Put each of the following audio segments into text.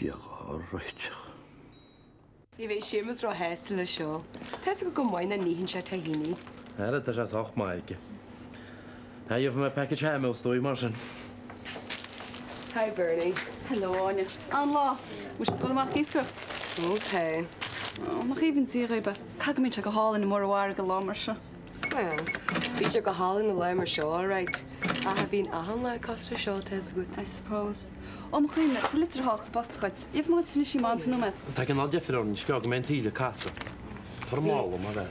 Dia dhá réiteach. Ní bheidh Séamus róshásta leis seo. Tá 'fhios agat go maith nach n-itheann sé tahini. Ara, tá sé sách maith aige. Ah, gheobhaidh mé package Hamos dóibh mar sin. Hi Bernie. Hello Áine. An-lá. Bhfuil sibh ag dul amach ag iascaireacht? Ok. Ó, nach aoibhinn Dia dhaoib é. Caithfidh go mbíonn sé go hálainn amuigh ar an bhfarraige lá mar seo. Bhuel, bíonn sé go hálainn lá mar seo alright. Ach bíonn achan lá cosúil leis seo, tá 'fhios agat. I suppose. Ó mo chuimhne, tá litir thall sa bpost dhuit. Gheobhaidh mé dhuit anois í má fhanann tú nóiméad. Tá cineál deifir orainn, is go mbeidh an taoille ag casadh. Tar mála mar é.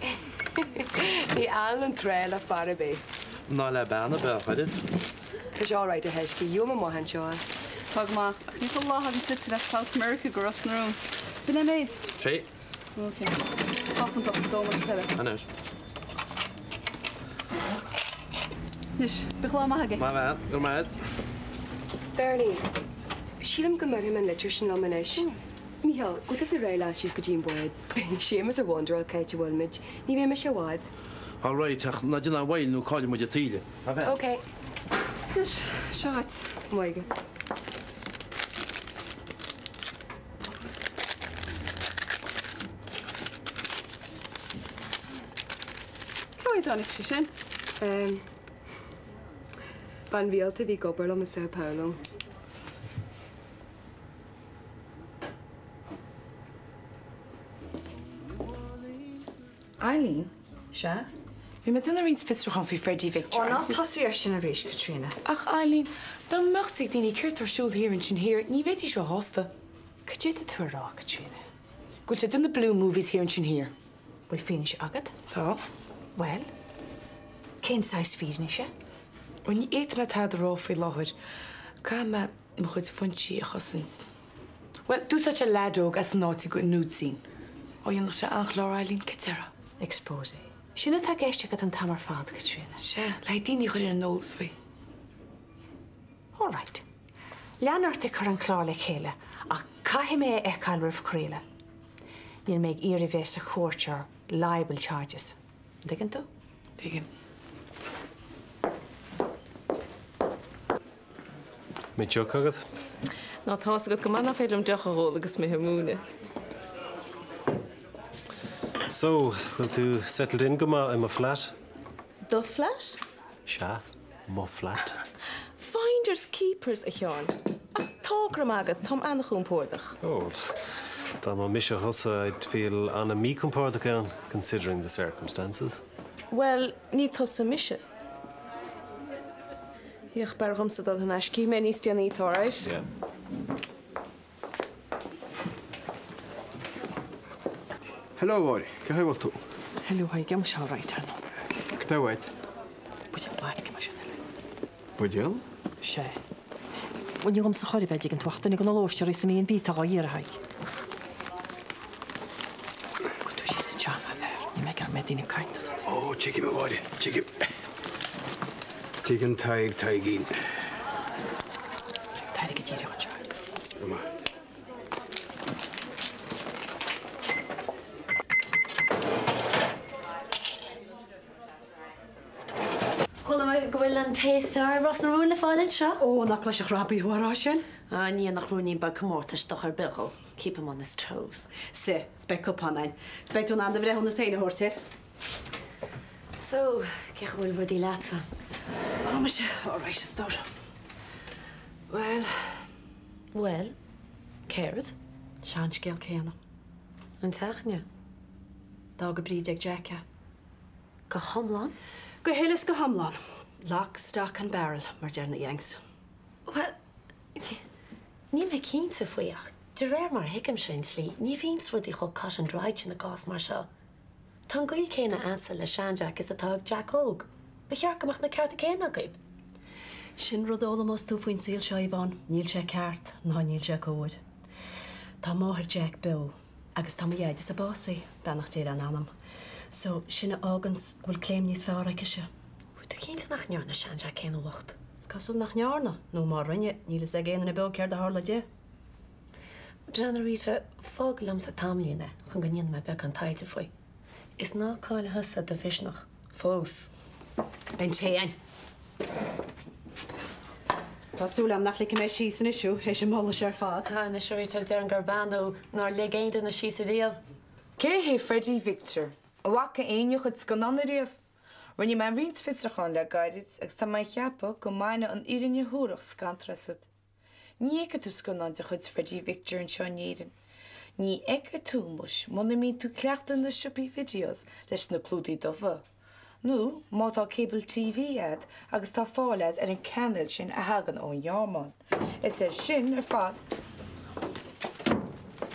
Ní fhanann an trá le fear ar bith. Ná le bean ar bith ach oiread. Tá sé alright a thaisce, gheobhaidh mé amach anseo é. Tá go maith, ach ní chuile lá a thagann litir as South America go Ros na Rún. B'in é an méid. Sé. Ok. 8.82 mar sin eile. Anois. Anois, bíodh lá maith agaibh. Maith bhean, go raibh maith agat. Bernie, sílim go mbéarfaidh mé an litir sin liom anois. Mícheál, gabh tusa ar aghaidh leat síos go dtí an bád. Beidh Séamus ag wonderáil cá háit a bhfuil muid. Ní bheidh mise i bhfad. All right, ach ná déan aon mhoill nó caillfidh muid an taoille. A bhean. Ok. Anois, seo dhuit. Maith agat. Cá uaidh a dtáinig sé sin? Ehm. Bean rialta a bhí ag obair liom i Sao Paulo. Eileen? Sea? Bhí mé ag déanamh roinnt fiosrúchán faoi Freddie Victor Ó, ná agus. tosaigh air sin arís, Caitríona. Ach Eileen, dá mbeadh 's ag daoine céard tá ar siúl thiar ansin thiar, ní bheidís róshásta. Cad é tá tú a rá, Caitríona? Go bhfuil sé ag déanamh blue movies thiar ansin thiar. Bhfuil fianaise agat? Tá. Bhuel, cén saghas fianaise? Bhuel, ní fhéadfaidh mé tada a rá faoi láthair. Caithfidh mé mo chuid foinsí a chosaint. Bhuel, d'úsáid sé leaid óg as an áit i nude scene. Ó, dhéanfadh sé an-chlár, Eileen, cad déarfá? Exposé. Sin atá i gceist agat an t-am ar fad, Caitríona. Sea, le haghaidh daoine a chur ar an eolas faoi. All right. Lean ort ag cur an clár le chéile, ach caithfidh mé é a fheiceáil roimh chraoladh. Níl mé ag iarraidh bheith sa chúirt ar libel charges. An dtuigeann tú? Tuigim. Mbeidh deoch agat? Ná tá's agat go maith nach féidir liom deoch a dh'ól agus mé ag múineadh. So, bhfuil tú settled in go maith i mo flat? Do flat? Sea, mo flat. Finders keepers, a Sheáin. Ach tá, go raibh maith agat, táim an-chompordach. Oh, dá mba mise thusa, I'd feel an-mhíchompordach ann, considering the circumstances. Bhuel, ní tusa mise. Féach, b'fhearr dhomsa dul thar n-ais. Cífidh mé níos déanaí tú, alright? Yeah. Hello, a Mháire. Cén chaoi a bhfuil tú? Hello, hi, tá mise alright, ar ndóigh. Cad é uait? Buidéal vodka mar sin eile. Buidéal? Sea. Bhuel, ní dhomsa chor ar bith, an dtuigeann tú, ach duine den lóisteoirí sa mB&B atá dhá iarraidh, a Thaidhg. Gabh tú síos anseo, a bhfear. Níl mé ag iarraidh go mbeidh daoine ag caint os ard. Ó, tuigim, a Mháire, tuigim. Tuigeann Tadhg Taidhgín. Tar go díreach anseo. Go maith. Chuala mé go bhfuil an tae is fearr i Ros na Rún le fáil anseo. Ó, nach gcloisfeadh Robbie thú á rá sin? Á, ní dhéanfadh rúinín beag comórtais dochar ar bith dhó. Keep him on his toes. Sea, 's beidh cupán a'inn. 'S beidh tú in ann do bhreithiúnas féin a thabhairt air. So, cén chaoi a bhfuil rudaí leatsa? Ó, mise, alright, a stór. Bhuel. Bhuel, céard? Seanscéal céanna. An teach, an ea? D'fhág a Bríd ag Jack é. Go hiomlán? Go huile is go hiomlán. Lock, stock and barrel, mar deir na Yanks. Bhuel, níl mé cinnte faoi ach de réir mar a thuigimse an dlí, ní bhíonns rudaí chomh cut and dried sin i gcás mar seo. Tá an gaol céanna a'dsa le sean-Jack is atá ag Jack óg. Ba cheart go mbeadh na cearta céanna agaibh. Sin rud a fhoghlaimeos tú faoin saol seo, Yvonne, níl sé ceart, ná níl sé cóir. Tá máthair Jack beo, agus tá mo dheaide-sa básaithe, beannacht Dé lena anam. So, sin a fháganns go bhfuil claim níos fearr aicise. Bhfuil tú cinnte nach ndearna sean-Jack aon uacht? Is cosúil nach ndearna, nó má rinne, níl fhios ag aon duine beo céard a tharla di. Breathnaigh Rita, fág liomsa tamaillín é chun go ndéanfaidh mé beagán taighde faoi. Is ná caill thusa do mhisneach, fós. Beidh an tae a'inn. Tá súil agam nach ligfidh mé síos anois thú, théis an mholadh seo ar fad. Tá anois a Rachel, déarfainn gur bean thú nár lig aon duine síos ariamh. Cé hé Freddie Victor? An bhfaca éinne a chuid scannán ariamh? Rinne mé roinnt fiosrúchán le gairid agus tá mé ag ceapadh go mbaineadh an fhírinne shuarach scantar asat. Ní fheicfidh tú scannán de chuid Freddie Victor anseo in Éirinn. Ní fheicfidh tú, muis, muna mbíonn tú cleachta na siopaí videos leis na clúdaigh dubha. Nó má tá cable TV a'd agus tá fáil a'd ar an cainéal sin a thagann ón Ghearmáin. Is air sin ar fad.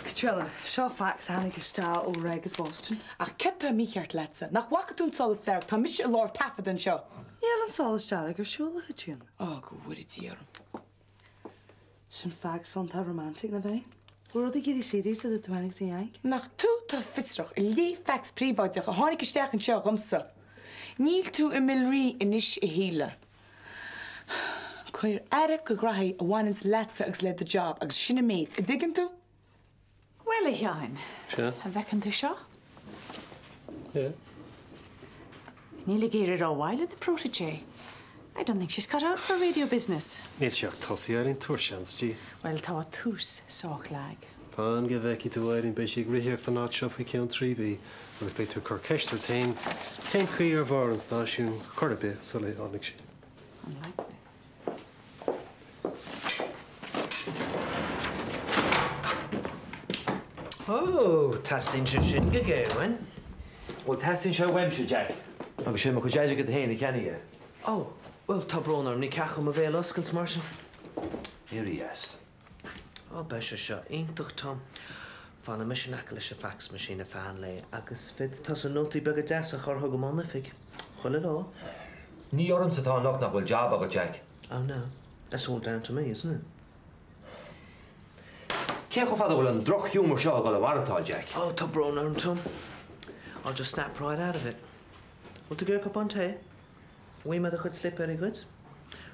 Caitríona, seo fax a tháinig isteach ó Reg as Boston. Ach céard tá mícheart leatsa? Nach bhfaca tú an solas dearg? Tá mise i lár taifead anseo. Níl an solas dearg ar siúl, a Chaitríona. Ó, go bhfóire Dia orm. Sin fax iontach romantic, nach ea? Bhfuil rud ag éirí serious idir tú féin agus an Yank? Nach tú atá fiosrach ag léamh fax príobháideach a tháinig isteach anseo dhomsa. Níl tú i m'iolraí anois a Shíle. Cuir aire do ghraithí a bhaineanns leatsa agus le do job agus sin an méid, an dtuigeann tú? Bhuel, a Sheáin, Sea? an bhfeiceann tú seo? Yeah. Níl ag éirí rómhaith le do protégé. I don't think she's cut out for radio business. Níl sí ach tosaithe, Eileen, tabhair seans di. Bhuel, tá a tús sách lag. Fan go bhfeicfidh tú, Eileen, beidh sí ag reathaíocht an áit seo faoi cheann 3 mhí agus beidh tú ag cur ceist ort féin cén chaoi ar mhair an stáisiún chor ar bith sular tháinig sí. Unlikely. Ó, teastaíonn sé sin go géar uainn. Bhuel, teastaíonn sé uaimse, Jack. Agus sé mo chuid airgid féin a cheannaigh é. Ó, bhuel, tá brón orm, ní ceart dom mo bhéal a oscailt mar sin. Éirí as. Ó, beidh sé seo iontach, Tom. Fanfaidh mise in aice leis an fax machine ar feadh an lae agus beidh tusa nótaí beaga deasa a chur chugam ón oifig. Chuile lá. Ní ormsa atá an locht nach bhfuil jab agat, Jack. Oh no, that's all down to me, isn't it? Cé chomh fada a bhfuil an drochghiúmar seo ag dul a mhaireachtáil, Jack? Oh, tá brón orm, Tom. I'll just snap right out of it. Bhfuil tú ag iarraidh cupán tae? Bhfuil mé do chuid slipéirí dhuit?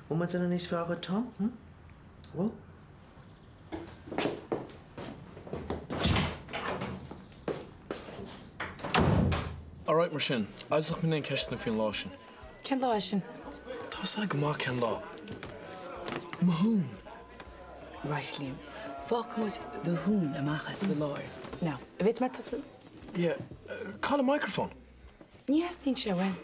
Bhfuil mé ag déanamh níos fearr dhuit, Tom? Hm? Bhfuil? Alright mar sin, eiseoidh mé aon ceisteanna faoin lá sin. Cén lá é sin? Tá 'fhios a'd go maith cén lá. Mo thún! Right, Liam. Fágfaidh muid do thún amach as faoi láthair. Now, an bhféadfaidh mé tosú? Yeah. Cá bhfuil an microphone? Ní theastaíonn sé uaim.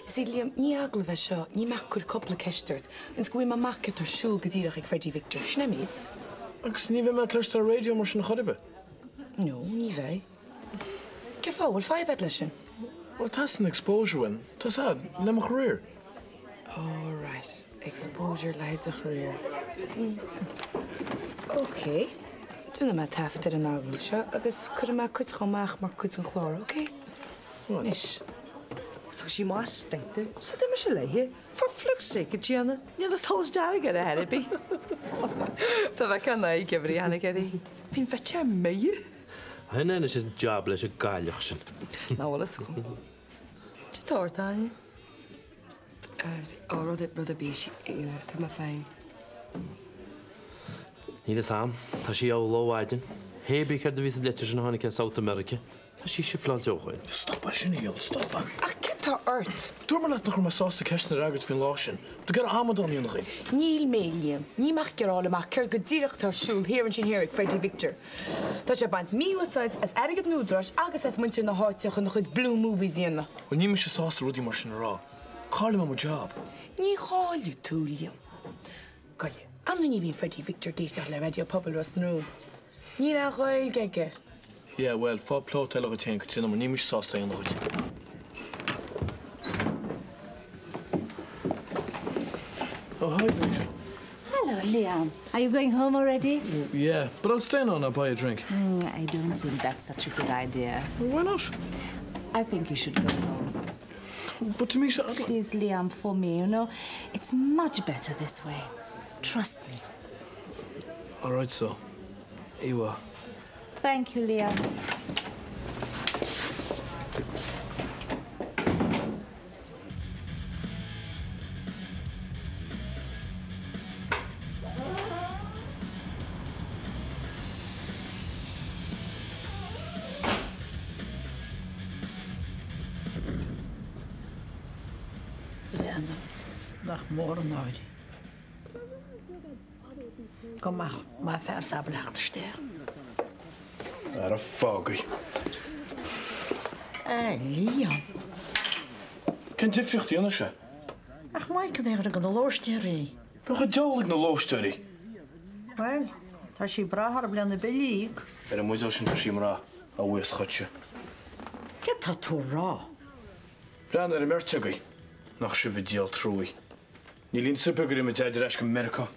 You see, Liam, ní agallamh é seo, níl mé ach ag cur cúpla ceist ort, ionas go bhfaighidh mé amach céard tá ar siúl go díreach ag Freddie Victor. Sin é an méid. Agus ní bheidh mé cloiste ar raidió mar sin chor ar bith? No, ní bheidh. Cén fáth? Bhfuil fadhb agat leis sin? Bhuel, teastaíonn exposure uaim, tá 'fhios a'd, le mo chareer. Oh right, exposure le haghaidh do chareer. Ok, déanfaidh mé taifead ar an agallamh seo agus cuirfidh mé cuid dhe amach mar cuid den chlár, ok? Anois. Thug sí amach stinta. So d'imigh sé léi. For fluke's sake, a Thiarna, níl an solas dearg ar ar bith. Tá bheith ceann aghaidh geimhridh a tháinig uirthi. Bhí an bheirt imithe. Shin é anois an jab leis an gcailleach sin. Ná bhfuil fhios agam. Cad tá ort, Áine? Ó, rud rud ar bith, you know, tá mé fine. Níl fhios a'm. Tá sí amhlaidh ó mhaidin. Hé brí céard a bhí sa litir sin a tháinig as South America. Tá sí sifleáilte ó shoin. Stop é sin a dhiabhail, stop é! Ach céard tá ort? Dúirt mé leat nach raibh mé sásta ceisteanna a fhreagairt faoin lá sin. Tá tú ag iarraidh amadán a dhéanamh dhíom. Níl mé, Liam. Níl mé ach ag iarraidh a fháil amach céard go díreach atá ar siúl thiar ansin thiar ag Freddie Victor. Tá sé ag baint mí-úsáid as airgead an Údaráis agus as muintir na háite chun a chuid blue movies a dhéanamh. Bhuel, níl mise sásta rudaí mar sin a rá. Caillfidh mé mo job. Ní chaillfidh tú, Liam. Goile. An ní bhíonn Freddie Victor ag éisteacht le Raidió Pobail Ros na Rún. Níl aon Ghaeilge aige. Yeah, bhuel, faigh plota eile dhuit féin, Caitríona, mar níl mise sásta é a dhéanamh dhuit. Oh, hi, Drisha. Hello, Liam. Are you going home already? Yeah, but I'll stay on and I'll buy a drink. Mm, I don't think that's such a good idea. Why not? I think you should go home. But Tamisha, I'd like... Please, Liam, for me, you know, it's much better this way. Trust me. All right, so. Ewa. Thank you, Liam. Nach mór an náire. Go mbeadh m'fhear ábalta theacht isteach. Ara fág í. A Liam. Cén difríocht a dhéanfaidh sé? Ach maith cad é a chuir na lóistéirí. Bheadh an diabhal ag na lóistéirí. Bhuel, tá sí breá thar bliana bille a íoc. Ar an mbuidéal sin tá sí mná, a bhuíochas dhuitse. Céard tá tú a rá? Breathnaigh ar an mbeirt agaibh, nach sibh an díol truaí. Níl aon soip ag mo Dhaid ar ais go Meiriceá.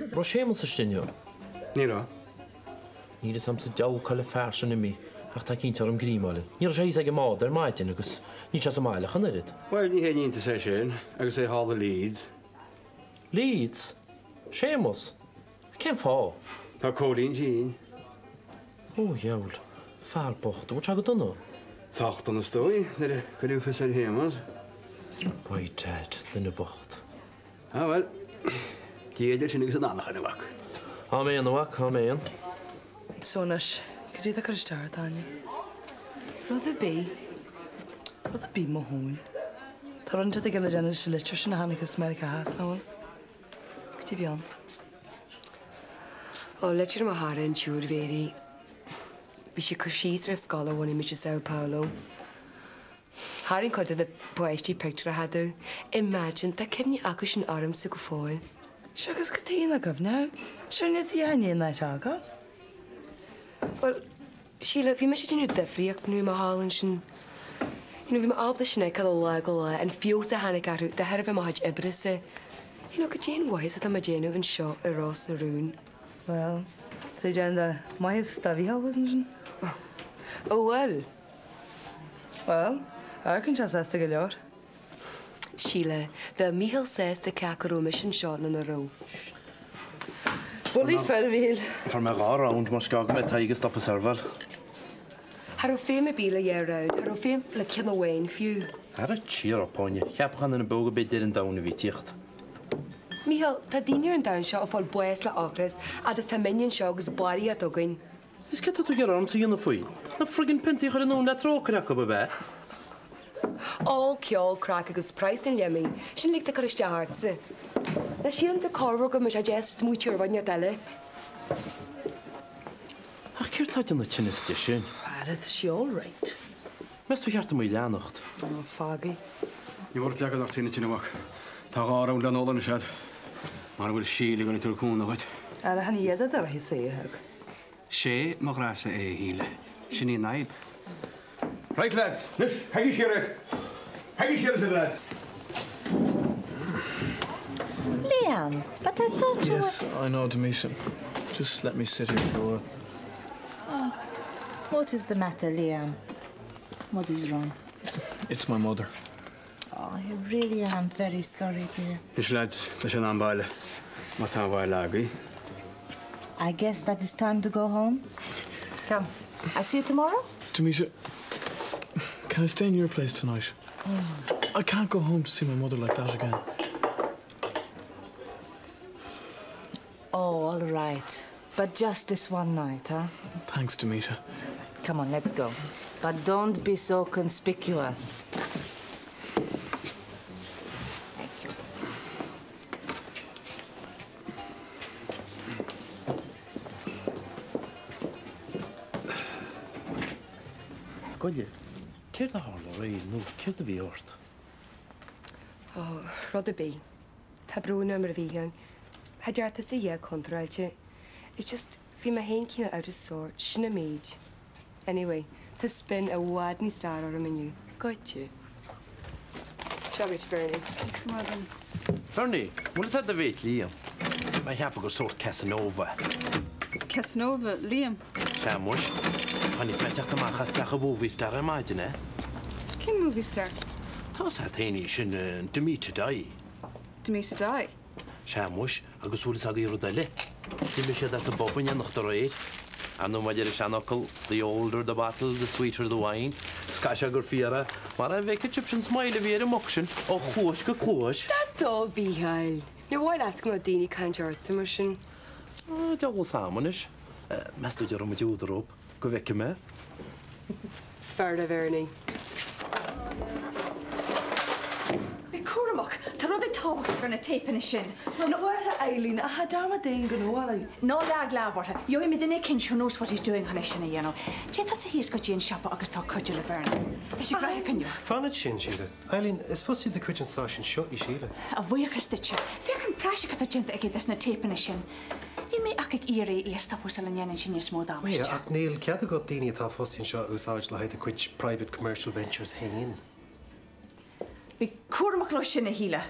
Raibh Séamus istigh inniu? Ní raibh. Níl fhios a'm sa diabhal cá bhfuil an fear sin imithe ach tá cinnte orm greamáil. Ní raibh sé thíos ag an mbád ar maidin agus níl sé sa mbaile ach an oiread. Bhuel, ní haon iontas é sin agus é thall i Leeds. Leeds? Séamus? Cén fáth? Tá Cóilín tinn. Ó, dheabhail. Fear bocht. An bhfuil sé go dona? Sách dona is dóigh, nuair a cuireadh fios ar Shéamus. By dad, duine bocht. Ah bhuel, Dia idir sinn agus an anachain, a mhac. Áiméan, a mhac, áiméan. So anois, cad é atá ag cur isteach ort, Áine? Rud ar bith. Rud ar bith mo thóin. Tá rud inteacht aige le déanamh leis an litir sin a tháinig as Meiriceá Theas, nach bhfuil? Cad é a bhí ann? Ó, litir ó mo chara an tSiúr Mhéirí. Bhí sí ag cur síos ar an scoil a bhunaigh muid i São Paulo. Tharraing cuid de na páistí pictiúracha domh. Imagine, tá cuimhne acu sin ormsa go fóill. Sea, agus cad chuige nach gcuimhneodh? Sure, níl tú i ndiaidh an áit a fhágáil. Bhuel, Síle, bhí mise ag déanamh difríocht nuair a bhí mé thall ansin. You know, bhí mé ábalta sin a fheiceáil ó lá go lá, an feabhas a tháinig orthu de thairbhe mo chuid oibre-sa. You know, cad é an mhaitheas atá mé ag déanamh anseo i Ros na Rún? Bhuel, tá tú ag déanamh maitheas do Mhícheál thuas ansin. Ó bhuel. Bhuel, amharcann sé sásta go leor. Síle, bheadh Mícheál sásta cé acu raibh mise anseo nó nach raibh. Bullaí fir, a Mhíchíl. Fuair mé dhá round mar is gá go mbeidh Tadhg ag stopadh seirbheáil. Cha raibh feidhm ar bith le dhá round, cha raibh feidhm le ceann amháin fiú. Ara cheer up, Áine. Cheapfadh aon duine beo go b'é deireadh an domhain a bhí ag tíocht. Mícheál, tá daoine ar an domhan seo ag fáil bás le ocras, fhad is tá muidne anseo agus barraíocht againn. Is céard tá tú ag iarraidh ormsa a dhéanamh faoi? Na friggin' piontaí a chur anonn le trócaire acu, ab ea? Ól, ceol, craic agus praghas an leamaí, sin uilig atá ag cur isteach ortsa. Ná sílim go corruair go mbeadh sé deas smaoitiú ar rud inteacht eile. Ach céard tá ag déanamh tinnis di sin? Ara, tá sí all right. Meas tú ar cheart dom í a leanacht? Ó, fág í. Ní mór duit leagan ort féin ansin, a mhac. Tá dhá round le n-ól anois agat. Mara bhfuil Síle ag tabhairt cúnamh dhuit. Ara, chan iad a d'fhorfaidh saoth thug. Sé mo ghrá-sa é, a Shíle. Sin í an fhadhb. Right lads, anois, théigí siar iad! Théigí siar iad, lads! Liam, but I thought you Yes, I know, Damita. Just let me sit here for a while. Oh, what is the matter, Liam? What is wrong? It's my mother. Oh, I really am very sorry, dear. Anois lads, tá sé in am abhaile, má tá abhaile agaibh. I guess that it's time to go home. Come, I'll see you tomorrow. Damita, can I stay in your place tonight? Mm. I can't go home to see my mother like that again. Oh, all right. But just this one night, huh? Thanks, Damita. Come on, let's go. But don't be so conspicuous. Thank you. Goile, céard a tharla aréir nó céard a bhí ort? Ó, rud ar bith. Tá brón orm a Mhícheáil. Cha deir tusa a dhath contráilte. It's just, bhí mé féin cineál out of sorts, sin an méid. Anyway, tá spin i bhfad níos fearr orm inniu. Goitse. Seo dhuit, Bernie. Bernie, bhfuil fhios a'd do mhéit Liam? Mé a cheapadh gur sórt Casanova é. Casanova, Liam? Sea muis. Chonaic mé ag teacht amach as teach an movie star ar maidin é. Cén movie star? Tá fhios a'd féin í sin, an Damita Dye. Damita Dye? Sea muis, agus bhfuil fhios agaibh rud eile? D'imigh siad as an bpub in éineacht aréir. Ar ndóigh mar a deir an seanfhocal, the older the bottle, the sweeter the wine. Is caithfidh sé gur fíor é, mar dá bhfeicfeadh sibhse an smile a bhí ar an mboc sin ó chluais go cluais. Stad d'ól, a Mhícheáil. Níor mhaith leat go mbeadh daoine ag caint ortsa mar sin. Diabhal 's am anois. Meas tú déarfaidh muid údar dhób go bhfeicfidh mé. fearr, a Bhernie. Bí cúramach, tá rudaí tábhachtach ar na téipeanna sin. Ná buartha, Eileen, ach tá dearmad d'aon ghnó orainn. Ná leag lámh orthu. Gheobhaidh mé duine eicínt who knows what he's doing chun é sin a dhéanamh. Téigh tusa thíos go dtí an siopa agus tabhair cuidiú le Bernie. Tá sé gnaitheach inniu. Fan ansin, Síle. Eileen, is fostaí de chuid an stáisiúin seo í Síle. A bhuíochas duitse. Féach an praiseach atá déanta aige des na téipeanna sin. Níl mé ach ag iarraidh í a stopadh sula ndéanann sé níos mó damáiste. Yeah, ach níl cead agat daoine atá fostaithe anseo a úsáid le haghaidh do chuid private commercial ventures féin. Bí cúramach leo sin, a Shíle.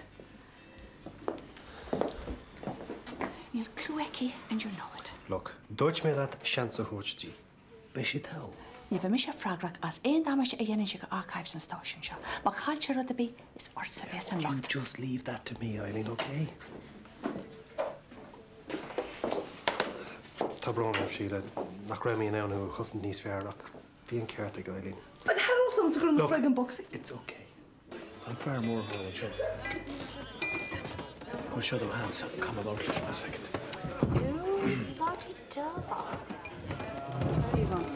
Níl clue aici and you know it. Look, dúirt mé leat seans a thabhairt di. Beidh sé togha. Ní bheidh mise freagrach as aon damáiste a dhéanann sé go archives an stáisiúin seo. Má chailltear rud ar bith, is ortsa a bheas an locht. You just leave that to me, Eileen, okay? Tá brón orm, Síle, nach raibh mé in ann thú a chosaint níos fearr ach bhí an ceart ag Eileen. But how do someone to go on the friggin' boxing? It's okay. Tá an fear mór thall ansin. Ó seo do Hans, come about leis for a second. La-di-da. Yvonne.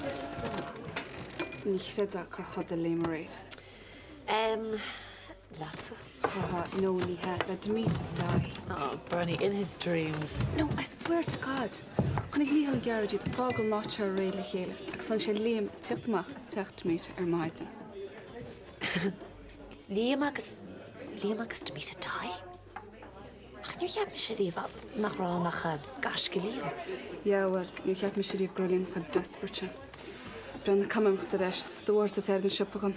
Ní chreidfeá cár chodail Liam aréir. Em, leatsa? Haha, no, ní hea, le Damita Dye. Oh, Bernie, in his dreams. No, I swear to God. Chonaic Mícheál and Gearóid iad ag fágáil an áit seo aréir le chéile agus chonaic sé Liam ag tíocht amach as teach Damita ar maidin. Liam agus, Liam agus Damita Dye? Ach níor cheap mise riamh nach raibh ann ach gaisce Liam. Yeah, bhuel, níor cheap mise riamh go raibh Liam chomh desperate sin. Breathnaigh, caithfidh mé imeacht ar ais, do mháthair tá ag an siopa dhom.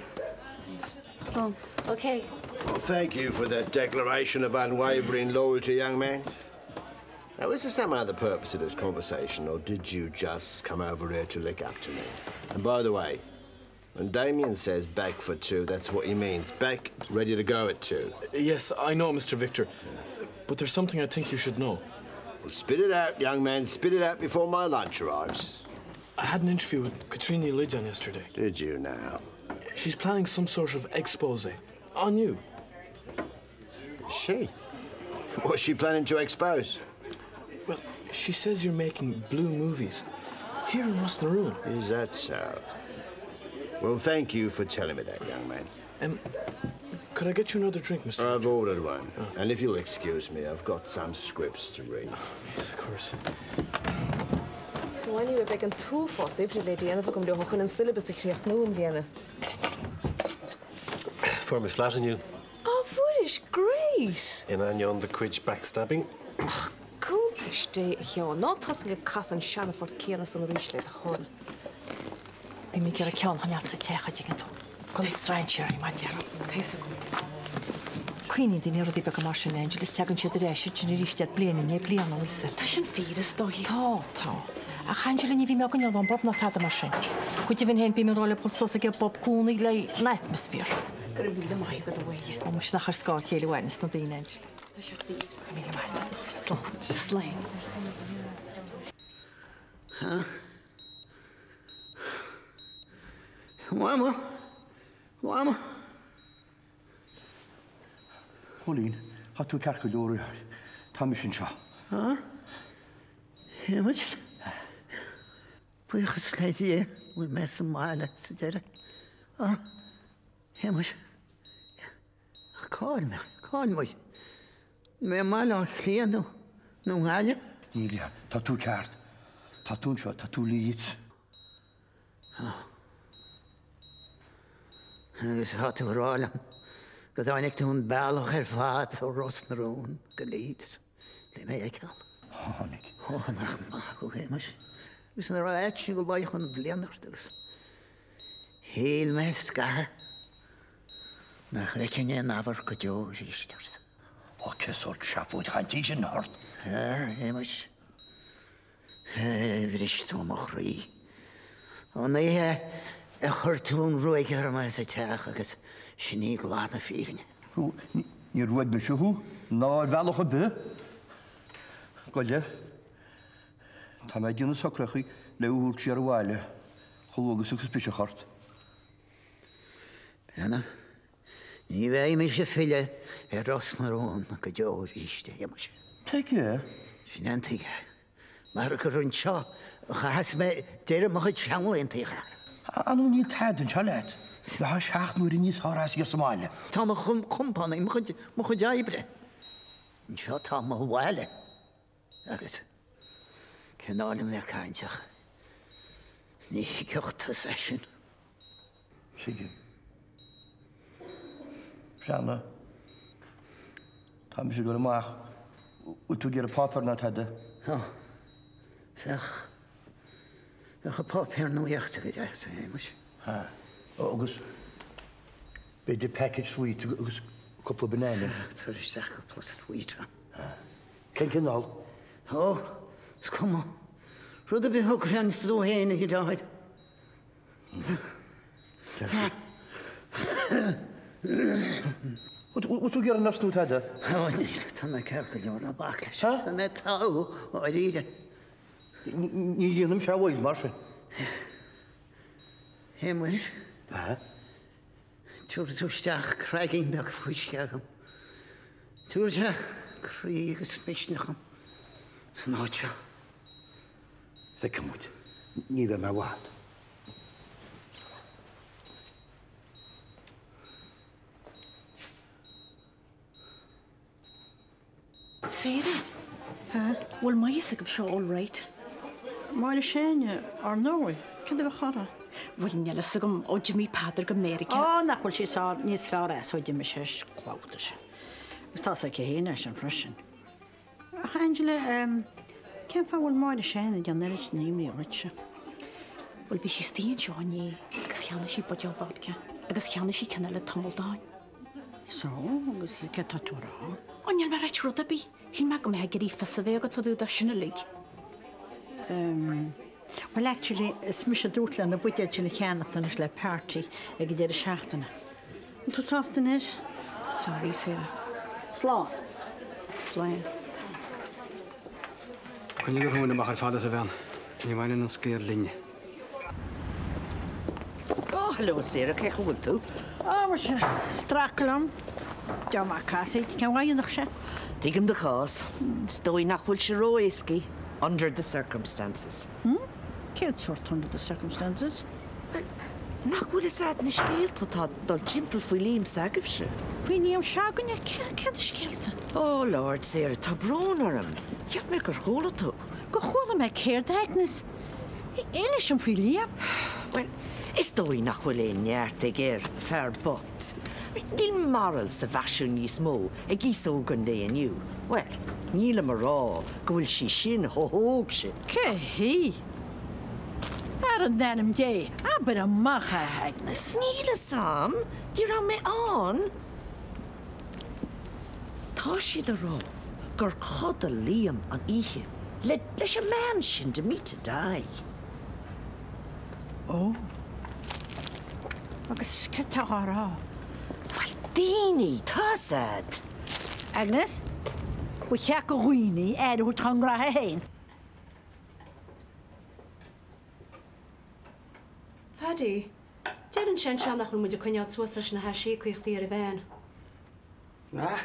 Slán. Okay. Well, thank you for that declaration of unwavering loyalty, young man. Now, is there some other purpose to this conversation, or did you just come over here to lick up to me? And by the way, when Damien says back for two, that's what he means. Back, ready to go at two. Yes, I know, Mr. Victor. But there's something I think you should know. Well, spit it out, young man. Spit it out before my lunch arrives. I had an interview with Katrina Lidon yesterday. Did you now? She's planning some sort of expose on you. Is she? What's she planning to expose? Well, she says you're making blue movies here in Ros na Rún. Is that so? Well, thank you for telling me that, young man. Um, could I get you another drink, Mr. I've ordered one. Oh. And if you'll excuse me, I've got some scripts to read. Oh, yes, of course. So anyway, beidh an t-uafás oibre le déanamh agam leo chun an syllabus a chríochnú i mbliana. Fuair mé flat inniu. Á, fuairis, great! In ainneoin do chuid backstabbing. Ach cuntais Dé a Sheáin, ná tosaigh ag casadh an seana-phort céanna san arís le do thoil. Bhí mé ag iarraidh ceann a choinneáil sa teach an dtuigeann tú, gan strainséirí mar a déarfá. Tá fhios agam. Cuimhníonn daoine ar rudaí beaga mar sin, Angela, is tagann siad ar ais ansin arís iad bliain i ndiaidh bliana, bhfuil fhios a'd. Tá sin fíor, is dóichí. Tá, tá. Ach Angela, ní bhím á gcoinneáil ón bpub ná tada mar sin. Go deimhin féin, bím ag rá leo dul suas ag an bpub i gcónaí le an atmaisféar. Go raibh míle maith agat, a Mháire. Ó, muis nach ar scáth a chéile a mhaireanns na daoine, Angela. Tá sé fíor. Go raibh míle maith agat, a stór. Slán. Slán. Huh? Mama! Mama! Póilín, tá tú ceart go leor, tá mise anseo. Huh? Shéamais? Buíochas le Dia go bhfuil mé sa mbaile sa deireadh. A Shéamais, ach cá'il mé? Cá'il muid? An mé i mBaile Átha Cliath nó nó i nGaillimh? Níl, tá tú ceart. Tá tú anseo, tá tú Leeds. Agus tá tú ag rá liom go dtáinig tú an bealach ar fad ó Ros na Rún go Leeds le mé a fheiceáil. Tháinig. Ó, nach maith thú, a Shéamais. Agus an raibh aitinn go luífeadh an bhliain ort agus shíl mé scaitheamh nach bhfeicfinn aon amharc go deo arís ort. Ó, cén sórt seafóid chainte í sin ort? A Shéamais. Bhris tú mo chroí. An oíche a chuir tú an ruaig orm as an teach agus sin í glan na fírinne. Níor ruaig mise thú, ná ar bhealach ar bith. Gabh i leith. Tá mé ag déanamh socrachaí le thú a thabhairt siar abhaile, chomh luath agus a thiocfas biseach ort. Breathnaigh, ní bheidh mise ag filleadh ar Ros na Rún go deo arís, a Shéamais. Tuige? Sin an tuige. Mar gur anseo a chaitheas mé deireadh mo chuid seanlaethanta, a chara. Ar ndóigh níl tada anseo leat. Bheifeá seacht n-uaire níos fearr as thiar sa mbaile. Tá mo chompánaigh, mo chuid, mo chuid oibre. Anseo tá mo bhaile. Agus cé nár liom bheith ag caint ach ní thuigfeadh tusa é sin. Tuigim. Breathnaigh. Tá mise ag dul amach. Bhfuil tú ag iarraidh páipéar ná tada? Ó, bheadh. Bheadh an páipéar nuachta go deas, a Shéamais. Ha. Agus b'fhéidir packet sweets agus cúpla banana. Tabhair isteach cúpla sweet. Ha. Cén cineál? Ó, is cuma. Rud ar bith a shocraíonn tú féin, a dheartháir. Bhfuil tú ag iarraidh nurse nó tada? Ó níl, tá mé ceart go leor, ná bac leis. Tá mé togha, dháiríre. Ní dhéanaim sé mhoill mar sin. Shéamuis? Ha? Tabharfaidh tú isteach craigín beag fuisce agam. Tabharfaidh sé croí agus misneach dom san áit seo. Feicfidh muid. Ní bheidh mé i bhfad. Sarah? Bhfuil maitheas agaibh seo all right? Máire Sheáin, ar ndóigh. Cad a bheadh orthu? Bhuel, níl fhios agam ó d'imigh Peadar go Meiriceá. Á, nach bhfuil sí sár níos fearr as ó d'imigh sé clabhta sin. Agus tá 's aici féin é sin freisin. Ach Angela, cén fáth a bhfuil Máire Sheáin ag déanamh oiread sin imní dhuitse? Bhuel, bhí sí istigh anseo inné agus cheannaigh sí buidéal vodka agus cheannaigh sí ceann eile tomaltáin. So, agus céard tá tú a rá? Ó, níl mé ag ráit rud ar bith. Shíl mé go mbeifeá ag iarraidh fios a bheith agat fá dtaobh de sin uilig. Bhuel, actually, is mise a dúirt leo na buidéil sin a cheannacht anois le party ag an deireadh seachtaine. Bhfuil tú sásta anois? Sorry, Sarah. Slán. Slán. Coinnigh do thóin amach ar fad as, a bhean. Ní bhaineann an scéal linne. Ó, hello, Sarah, cén chaoi a bhfuil tú? Á, muise, stracadh liom. Deá maith casaoid, cén mhaith a dhéanfadh sé? Tuigim do chás. Is dóigh nach bhfuil sé ró-éascaí, under the circumstances. Hm? Cén sórt under the circumstances? Bhuel, nach bhfuil fhios a'd na scéalta atá ag dul timpeall faoi Liam s'agaibhse? Faoi Liam s'againne? Céard na scéalta? Oh Lord, Sarah, tá brón orm. Cheap mé gur chuala tú. Gur chuala mé céard, a Agnes? Inis dom faoi Liam. Bhuel, is dóigh nach bhfuil aon neart ag air, fear bocht. Níl moral sa bhfaisean níos mó ag aos óg an lae inniu. Bhuel, nílim a rá go bhfuil sí sin chomh hóg sin. Cé hí? Ar in ainm Dé, abair amach é, Agnes. Níl fhios a'm, ní raibh mé ann. Tá siad a rá gur chodail Liam an oíche le, leis an mbean sin, Damita Dye. Ó. Agus céard tá á rá? Bhuel, daoine, tá's a'd. Agnes, ba cheart do dhaoine aire a thabhairt dá ngraithe féin. Phaddy, deireann sé anseo nach bhfuil muid ag coinneáil suas leis na haisíocaíochtaí ar an veain. Ah,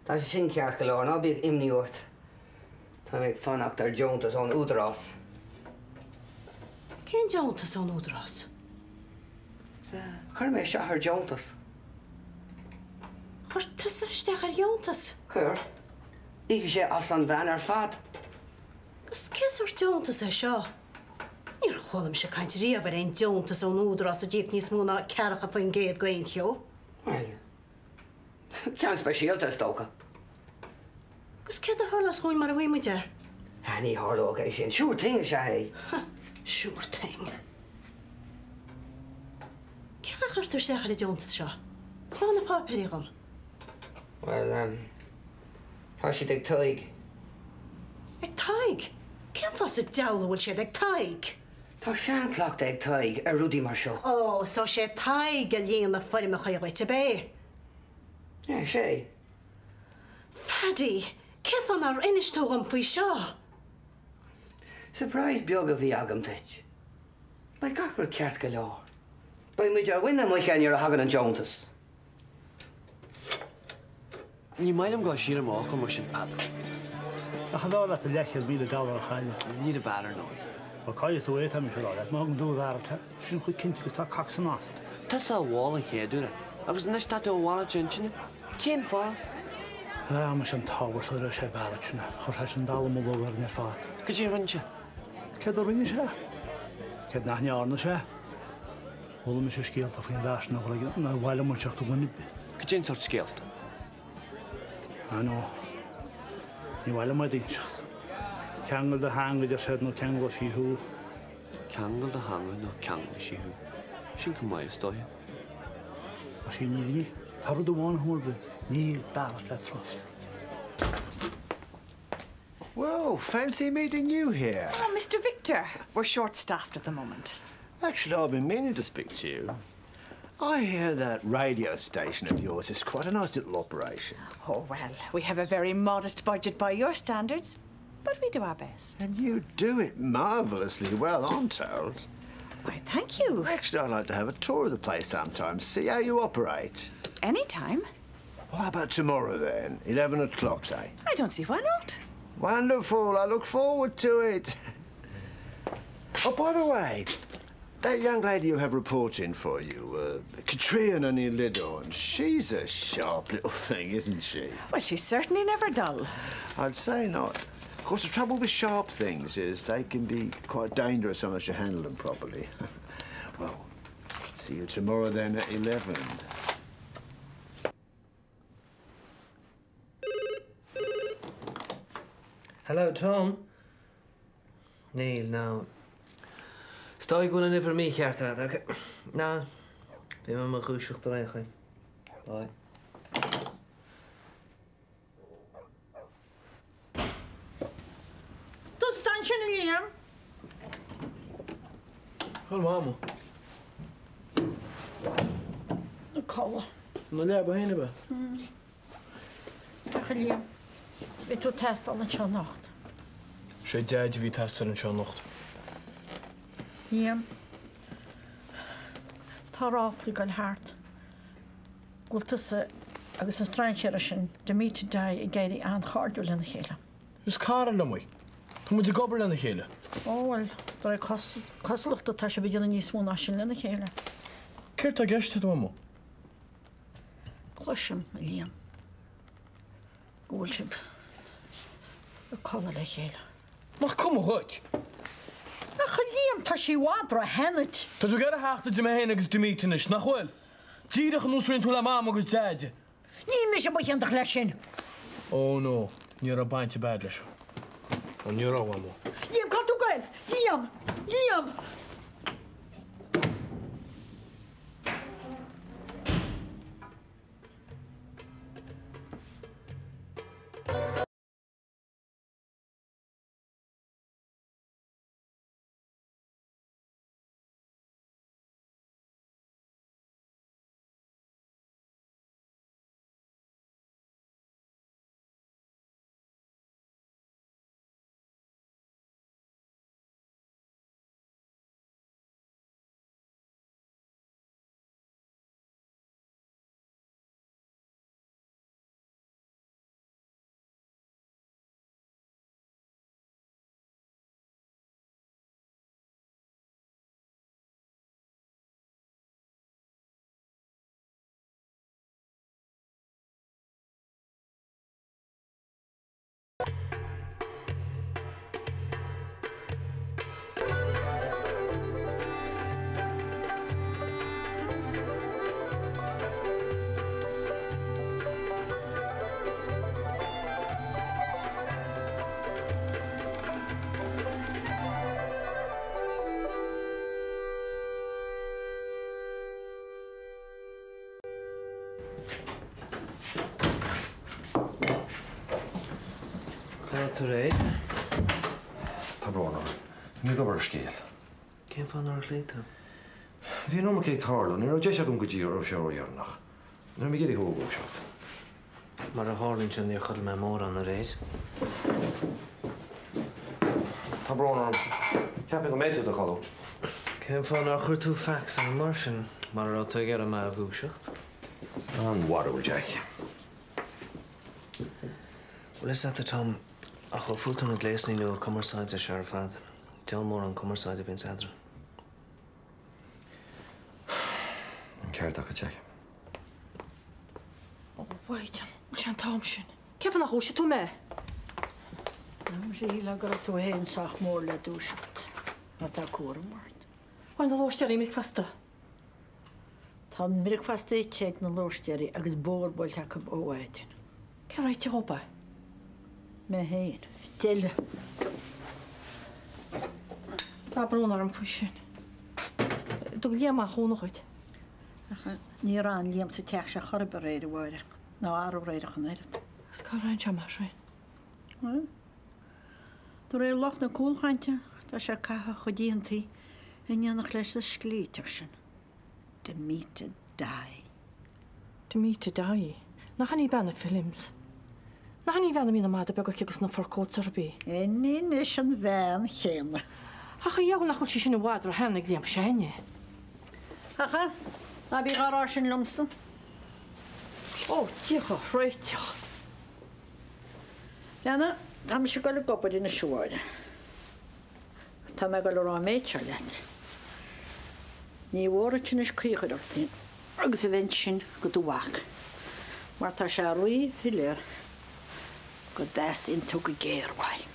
tá sé sin ceart go leor, ná bíodh imní ort. Tá mé ag fanacht ar deontas ón Údarás. Cén deontas ón Údarás? Chuir mé isteach ar deontas. Chuir tusa isteach ar dheontas? Chuir. Íocfaidh sé as an veain ar fad. Agus cén sórt deontas é seo? Níor chuala mise caint riamh ar aon deontas ón Údarás a d'íoc níos mó ná 40% d'aon cheo. Bhuel, Ceann speisialta, is dócha. Agus céard a tharlós dhúinn mara bhfaighidh muid é? Ah, ní tharlóidh é sin. Sure thing is ea é. Sure thing. Cén chaoi ar chuir tú isteach ar an deontas seo? Taispeáin na páipéirí dhom. Bhuel, em, tá siad ag Tadhg. Ag Tadhg? Cén fáth sa diabhal a bhfuil siad ag Tadhg? Tá seanchleachtadh ag Tadhg ar rudaí mar seo. Ó, so sé Tadhg a líon na foirmeacha dhuit, ab é? Yeah, sé. Phaddy, cén fáth nár inis tú dhom faoi seo? Surprise beag a bhí agam duit. Beidh gach rud ceart go leor. Beidh muid ar mhuin na muice nuair a thagann an deontas. Ní maith liom dul siar i m'fhocal mar sin, Peadar. Ach an áil leat do leathchéad $1,000 a chailleadh? Ní raibh bear ar ndóigh. Bhuel, caillfidh tú é, tá mise a rá leat, má thugann tú a Bharrett, sin chomh cinnte agus tá cac san asal. Tusa a mhol an chéad uair agus anois tá tú a mhalairt intinne. Cén fáth? Ah, muise an t-ábhar seo a raibh sé Barrett sin, chuir sé sin dallamullóg orainn ar fad. Goidé a rinne sé? Céard a rinne sé? Céard nach ndearna sé? Chuala mise scéalta faoin bhfear sin nár mhaith liom inseacht do dhuine ar bith. Goidé an sórt scéalta? Ah no, ní mhaith liom iad a inseacht. Ceangail do theanga, a deir siad, nó ceanglóidh sí thú. Ceangail do theanga nó ceanglóidh sí thú. Sin chomh maith is dóiche. Tá sí ní ní. Tá rud amháin ar chuma ar bith, níl Barrett le trust. Well, fancy meeting you here. Oh, Mr. Victor, we're short-staffed at the moment. Actually, I've been meaning to speak to you. I hear that radio station of yours is quite a nice little operation. Oh, well, we have a very modest budget by your standards, but we do our best. And you do it marvelously well, I'm told. Why, thank you. Actually, I'd like to have a tour of the place sometime, see how you operate. Anytime. Well, how about tomorrow then? 11 o'clock, say. I don't see why not. Wonderful. I look forward to it. Oh, by the way, that young lady you have reporting for you, uh, Katrina Lidorn, she's a sharp little thing, isn't she? Well, she's certainly never dull. I'd say not. Of course, the trouble with sharp things is they can be quite dangerous unless you handle them properly. well, see you tomorrow then at 11. Hello, Tom. Níl, no. Is dóigh go bhfuil an uimhir mícheart agat, ok. No, beidh mé i mo dhúiseacht ar aon chaoi. Bye. Tusa atá ansin, a Liam. Cá bhfuil Mamó? Ina codladh. Ina leaba féin, ab ea? Féach, a Liam. Bhí tú ag teastáil anseo anocht. Sé Deaid a bhí ag teastáil anseo anocht. Liam. Tá ráflaí ag goil thart go bhfuil tusa agus an strainséara sin, Damita Dye, ag éirí an-chairdiúil lena chéile. Is cara liom í. Tá muid ag obair lena chéile. Ó, bhuel, de réir cosúlachta tá sibh ag déanamh níos mó ná sin lena chéile. Céard tá i gceist agat, a Mhamó? Cloisim, a Liam, go bhfuil sibh ag codladh le chéile. Nach cuma dhuit? Ach, a Liam, tá sí i bhfad ró-shean duit. Tá tú ag iarraidh theacht idir mé féin agus Damita anois, nach bhfuil? Díreach ar nós a rinne tú le Mam agus Deaid. Ní mise ba chiontach leis sin. Ó no, ní raibh baint ar bith agat leis. Ó ní raibh, a Mhamó. Liam, cá bhfuil tú ag goil? Liam! Liam! Cá raibh tú aréir? Tá brón orm. Bhí mé ag obair ar scéal. Cén fáth nár ghlaoigh tú? Bhí an iomarca ag tarlú. Ní raibh deis agam go dtí a raibh sé ródheireanach. Ní raibh mé ag iarraidh thú a dhúiseacht. Mar a tharlaíonn sé níor chodail mé mórán aréir. Tá brón orm. Cheap mé go mbeadh tú i do chodladh. Cén fáth nár chuir tú fax orm mar sin, mara raibh tú ag iarraidh mé a dhúiseacht? An bharúil, Jack. Bhfuil fhios agat, a Tom, ach chomh fuath na gléasanna nua cumarsáide seo ar fad. Diabhal mórán cumarsáide a bhíonns eadrainn. An ceart agat, Jack. Ó, a Mhaighdean, bhfuil sé an t-am sin? Cén fáth nár dhúisigh tú mé? Muise a shílfeá go raibh tú féin sách mór le dúiseacht, má tá cúram ort. Bhfuil na lóistéirí mbricfeasta? Tá an bricfeasta ite ag na lóistéirí agus bogha buailte acu ó mhaidin. Cé a réitigh dhób é? Mé féin. Deile. Tá brón orm faoi sin. Dtug Liam an cúnamh dhuit. Ach ní raibh Liam sa teach seo chor ar bith aréir, a Mháire, ná arú aréir ach an oiread. Is cá raibh sé mar sin? Bhuel, de réir lucht na cúlchainte, tá sé ag caitheamh a chuid oícheantaí in éineacht leis an sclíteach sin, Damita Dye. Damita Dye? Nach in í bean na films? Nach in í an bhean a mbíonn an madadh beag aici agus na fur coats uirthi? In í anois an bhean chéanna. Ach a dheabhail nach bhfuil sí sin i bhfad ró-shean ag Liam Seánie. Ach ná bí dhá rá sin liomsa. Ó, Dia dhá réiteach. Leana, tá mise ag dul ag obair anois, a Mháire. Tá mé ag dul a rá an méid seo leat. Ní mhór duit anois caoi a chur ort féin agus a bheith ansin go do mhac, mar tá sé rí-shoiléir go dteastaíonn tú go géar uaidh.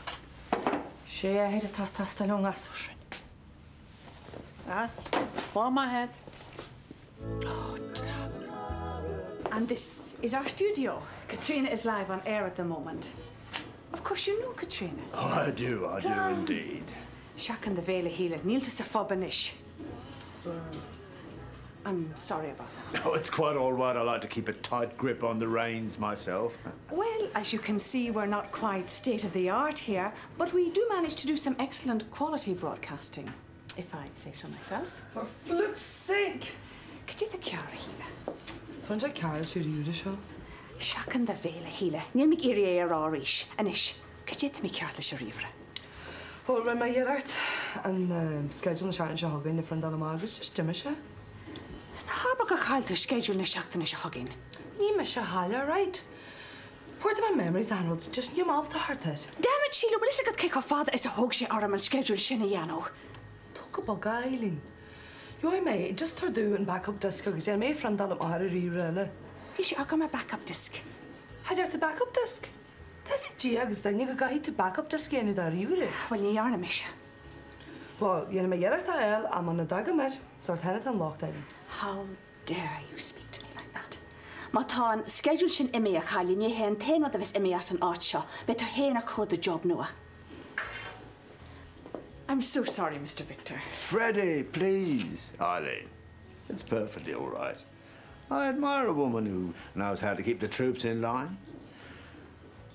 Sé athair atá ag teastáil ón ngasúr sin. Ah, lá maith agat. Oh, damn. And this is our studio. Katrina is live on air at the moment. Of course you know Katrina. Oh, I do, I do indeed. Seachain do bhéal a Shíle, níl tú sa phub anois. I'm sorry about that. Oh, it's quite all right. I like to keep a tight grip on the reins myself. Well, as you can see, we're not quite state of the art here, but we do manage to do some excellent quality broadcasting, if I say so myself. For fluke's sake! Cad é atá cearr, a Shíle? Tá sé cearr sa ríomhaire seo. Seachain do bhéal, a Shíle. Níl mé ag iarraidh é a rá arís. Anois, cad é atá mícheart leis an ríomhaire? Bhuel, rinne mé iarracht an sceideal na seachtaine seo chugainn a phriontáil amach agus just d'imigh sé. Ná habair gur chaill tú sceideal na seachtaine seo chugainn. Ní mise a chaill é, right? Poor to my memories an rud, just níl mé ábalta theacht air. Damn it, Síle, bhfuil fhios agat cé chomh fada is a thóg sé orm an sceideal sin a dhéanamh? Tóg go bog é, a Eileen. Gheobhaidh mé é, just tabhair domh an backup disc agus déanfaidh mé é a phriontáil amach ar ríomhaire eile. Níl sé agam ar backup disc. Cha deir tú backup disc? Tá 'fhios ag Dia agus duine go gcaithfidh tú backup disc a dhéanamh do ríomhaire. Bhuel, ní dhearna mise. Bhuel, dhéanfaidh mé iarracht é a fháil ach muna dtagaim air, is ort féin atá an locht, Eileen. How dare you speak to me like that? Má tá an sceideal sin imithe, a chailín, ní hé an t-aon rud a bheas imithe as an áit seo. Beidh tú féin ag cuardach job nua. I'm so sorry, Mr Victor. Freddie, please, Eileen. It's perfectly all right. I admire a woman who knows how to keep the troops in line.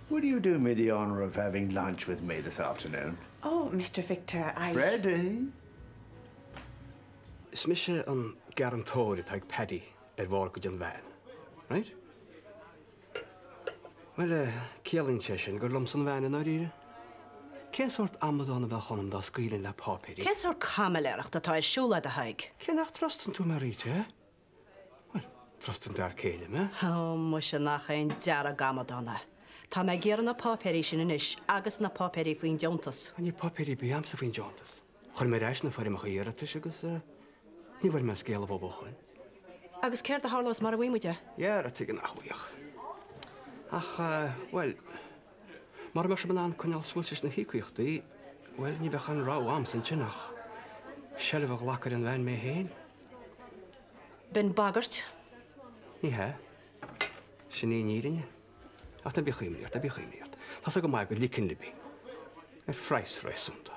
Would you do me the honor of having lunch with me this afternoon? Oh, Mr Victor, I... Freddie! Is mise an gearantóir atá ag Paddy ar mhorgáid an veain. Right? Bhuel, ciallaíonn sé sin gur liomsa an veain i ndáiríre. Cén sórt amadán a bheadh ionam dá scaoilfinn le páipéirí? Cén sórt caimiléireachta atá ar siúl agat, a Thaidhg? Cé nach dtrustann tú mé, Rita, eh? Bhuel, trustann d'fhear céile mé. Ó, muise, nach é an dearg-amadán é. Tá mé ag iarraidh na páipéirí sin anois agus na páipéirí faoin deontas. Níl páipéirí ar bith agamsa faoin deontas. Chuir mé ar ais na foirmeacha iarratais agus ní bhfuair mé scéala uathu ó shoin. Agus céard a tharlós mara bhfaighidh muid é? Yeah, tuige nach bhfaigheadh. Ach, bhuel, mura mbeadh sibh in ann coinneáil suas leis na híocaíochtaí, bhuel, ní bheadh aon rogha a'msa ansin ach seilbh a ghlacadh ar an veain mé féin. B'in bagairt. Ní hea. Sin í an fhírinne. Ach ná bíodh imní ort, ná bíodh imní ort. Tá's agam go maith go ligfinn libh í. Ar phraghas réasúnta.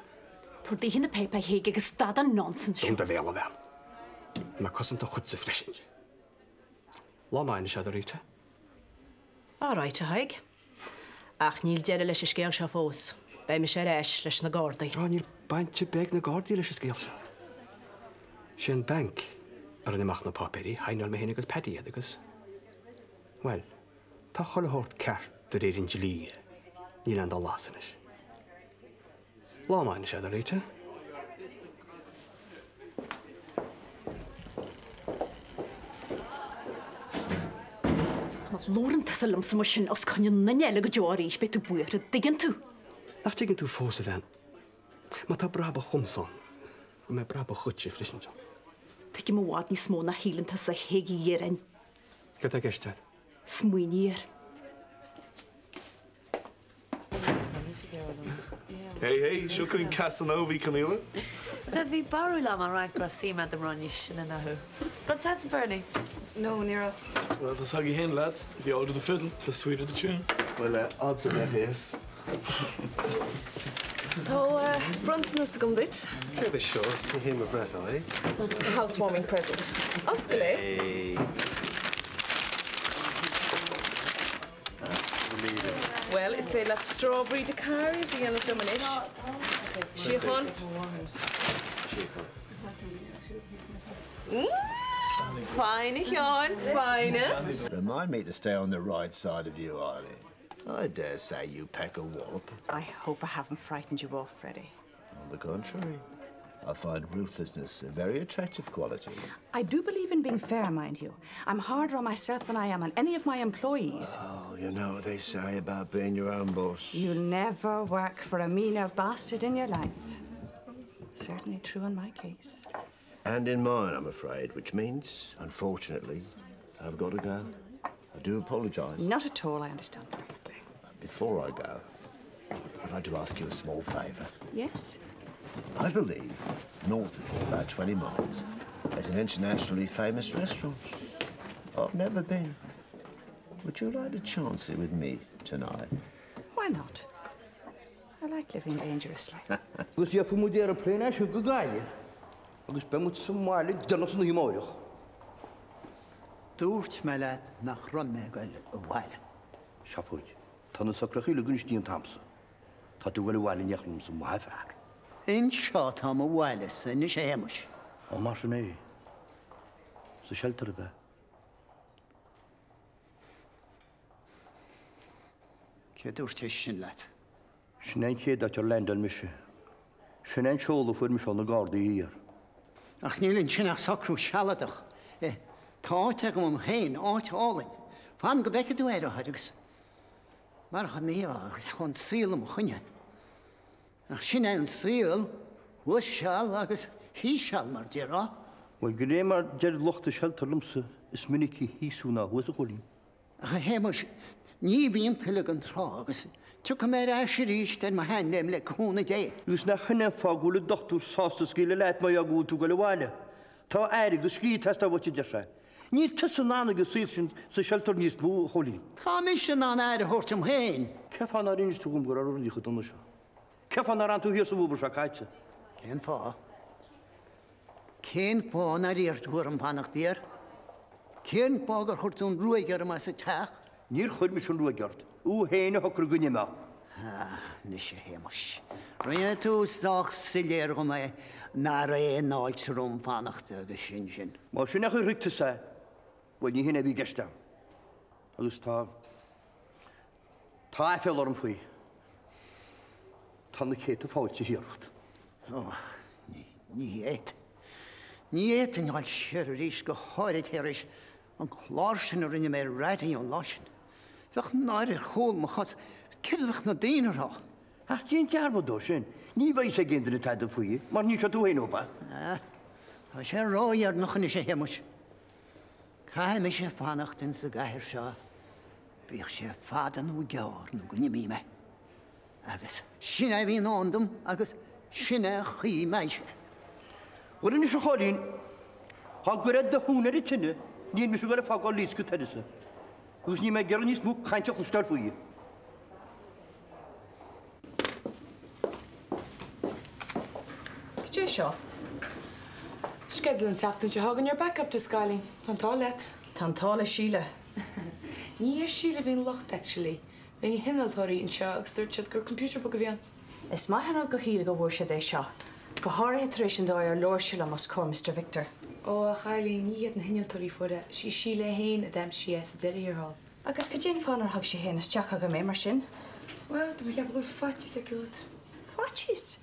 Tabhair daoithe na páipéir a Thaidhg agus stad an nonsense seo. Dún do bhéal, a bhean. Tá mé ag cosaint do chuidse freisin. Lá maith anois a'd, a Rita. All right, a Thaidhg. Ach níl deireadh leis an scéal seo fós. Beidh mise ar ais leis na Gardaí. Á, níl baint ar bith ag na Gardaí leis an scéal seo. Sé an banc a rinne amach na páipéirí, shaighneáil mé féin agus Paddy iad agus, bhuel, Tá chuile shórt ceart de réir an dlí. Níl aon dul as anois. Lá maith anois a'd, a Rita. Má labhrann tusa liomsa mar sin os coinne na ndaoine eile go deo arís, beidh tú buartha, an dtuigeann tú? Nach dtuigeann tú fós, a bhean? Má tá brabach dhomsa ann, go mbeidh brabach dhuitse freisin ann. Tuigim i bhfad níos mó ná shíleann tusa a Pheigí Ghiaráin. Céard tá i gceist agat? Smaoinigh air. Hey hey, seo chugainn Casanova Uí Chonaola. Zed, bhí barúil agam an roinnt go raibh suim a'd i mná níos sine ná thú. Raibh fhios a'dsa Bernie? No, ní raibh. Bhuel, tá's agaibh féin, lads, the older the fiddle, the sweeter the tune. Bhuel, a'dsa a bheadh a fhios. Tá bronntanas agam duit. Céard é seo? Ní hé mo bhreithlá é. Housewarming present. Oscail é. Bhuel, is féidir leat strawberry daiquiris a dhéanamh dom anois. Síocháin. Fine, a Sheáin, fine. Remind me to stay on the right side of you, Eileen. I dare say you pack a wallop. I hope I haven't frightened you off, Freddie. On the contrary, I find ruthlessness a very attractive quality. I do believe in being fair, mind you. I'm harder on myself than I am on any of my employees. Oh, you know what they say about being your own boss. You'll never work for a meaner bastard in your life. Certainly true in my case. And in mine, I'm afraid, which means, unfortunately, I've got to go. I do apologize. Not at all, I understand perfectly. Before I go, I'd like to ask you a small favor. Yes? I believe north of here, about 20 miles, there's an internationally famous restaurant. I've never been. Would you like to chance it with me tonight? Why not? I like living dangerously. Agus gheobhaidh muid aeroplane as seo go Gaillimh agus beidh muid sa mbaile déanach san oíche amáireach. Dúirt mé leat nach raibh mé ag goil abhaile. Seafóid. Tá na socrachaí uilig anois déanta a'msa. Tá tú ag goil abhaile in éineacht liomsa, maith an fear. Anseo atá mo bhaile-sa anois a Shéamais. Ó mar sin é. Sa shelter ab ea? Cé dúirt é sin leat? Sin é an chéad áit ar leaindeáil mise. Sin é an seoladh a fuair mise ó na Gardaí thiar. Ach níl ansin ach socrú sealadach. Tá áit agam dom féin, áit álainn. Fan go bhfeicfidh tú ar a thoir agus mar a mí-ádh agus chun saol i mo choinne. Ach sin é an saol, thuas seal agus thíos seal, mar déarfá. Bhuel, de réir mar deir lucht an shelter liomsa, is minice thíos thú ná thuas, a Chóilín. Ach a Shéamais, ní bhím tuilleadh gan tráth agus tiocfaidh mé ar ais arís ar mo sheanléim le cúnamh Dé. Agus nach in é an fáth go bhfuil an dochtúir sásta scaoileadh leat mar gheall go bhfuil tú ag goil abhaile. Tá aire agus scíth ag teastáil uait, a deir sé. Níl tusa in ann ag an saol sin sa shelter níos mó, a Chóilín. Tá mise in ann aire a thabhairt dom féin. Cén fáth nár inis tú dhom go raibh rudaí chomh dona seo? Cén fáth nár fhan tú thiar sa bhfómhar seo caite? Cén fáth? Cén fáth nár iarr tú orm fanacht thiar? Cén fáth gur chuir tú an ruaig orm as an teach? Níor chuir mise an ruaig ort. Thú féin a shocraigh go n-imeofá. Ah, anois a Shéamais, rinne tú sách soiléir dhom é nach raibh aon fháilte romham fanacht agus sin sin. Más sin é an chaoi ar thuig tusa é, bhuel, ní hin é a bhí i gceist agam. Agus tá. Tá aiféala orm faoi. Tá na céadta fáilte thiar ort. Ó, ní, ní fhéadfainn. Ní fhéadfainn dul siar arís, go háirid tar éis an clár sin a rinne mé ar raidió an lá sin. Bheadh náire ar chúl mo chos. Céard a bheadh na daoine a rá? Ach déan dearmad dó sin. Ní bheidh fhios ag aon duine tada faoi, mar ní tú féin ab ea? Tá sé ródheireanach anois, a Shéamais. Caithfidh mise fanacht ins an gcathair seo, bíodh sé fada nó gearr, nó go n-imí mé. Agus sin é a bhí i ndán dom agus sin é an chaoi a mbeidh sé. Bhuel anois a Chóilín, dá gcuirfeá do thóin ar an tine, níl mise ag goil ag fágáil Leeds go t'uireasa. Agus níl mé ag iarraidh níos mó cainte a chloisteáil faoi. Cad é seo? Sceideal an tseachtain seo chugainn ar backup desk, a Eileen. Tá an t-ádh leat. Tá an t-ádh le Síle. Ní ar Síle a bhí an locht actually. Bhí na hinnealtóirí anseo agus dúirt siad gur computer bug a bhí ann. Is maith an rud do Shíle go bhfuair siad é seo, go háirithe tar éis an dóigh ar labhair sí liom os comhair Mr Victor. Ó, a Eileen, ní hiad na hinnealtóirí a fuair é, sí Síle féin a d'aimsigh é sa deireadh thiar thall. Agus cad é an fáth nár thug sí féin isteach chugam é mar sin? Bhuel, tá mé ag ceapadh go bhfuil faitíos aici romhat. Faitíos?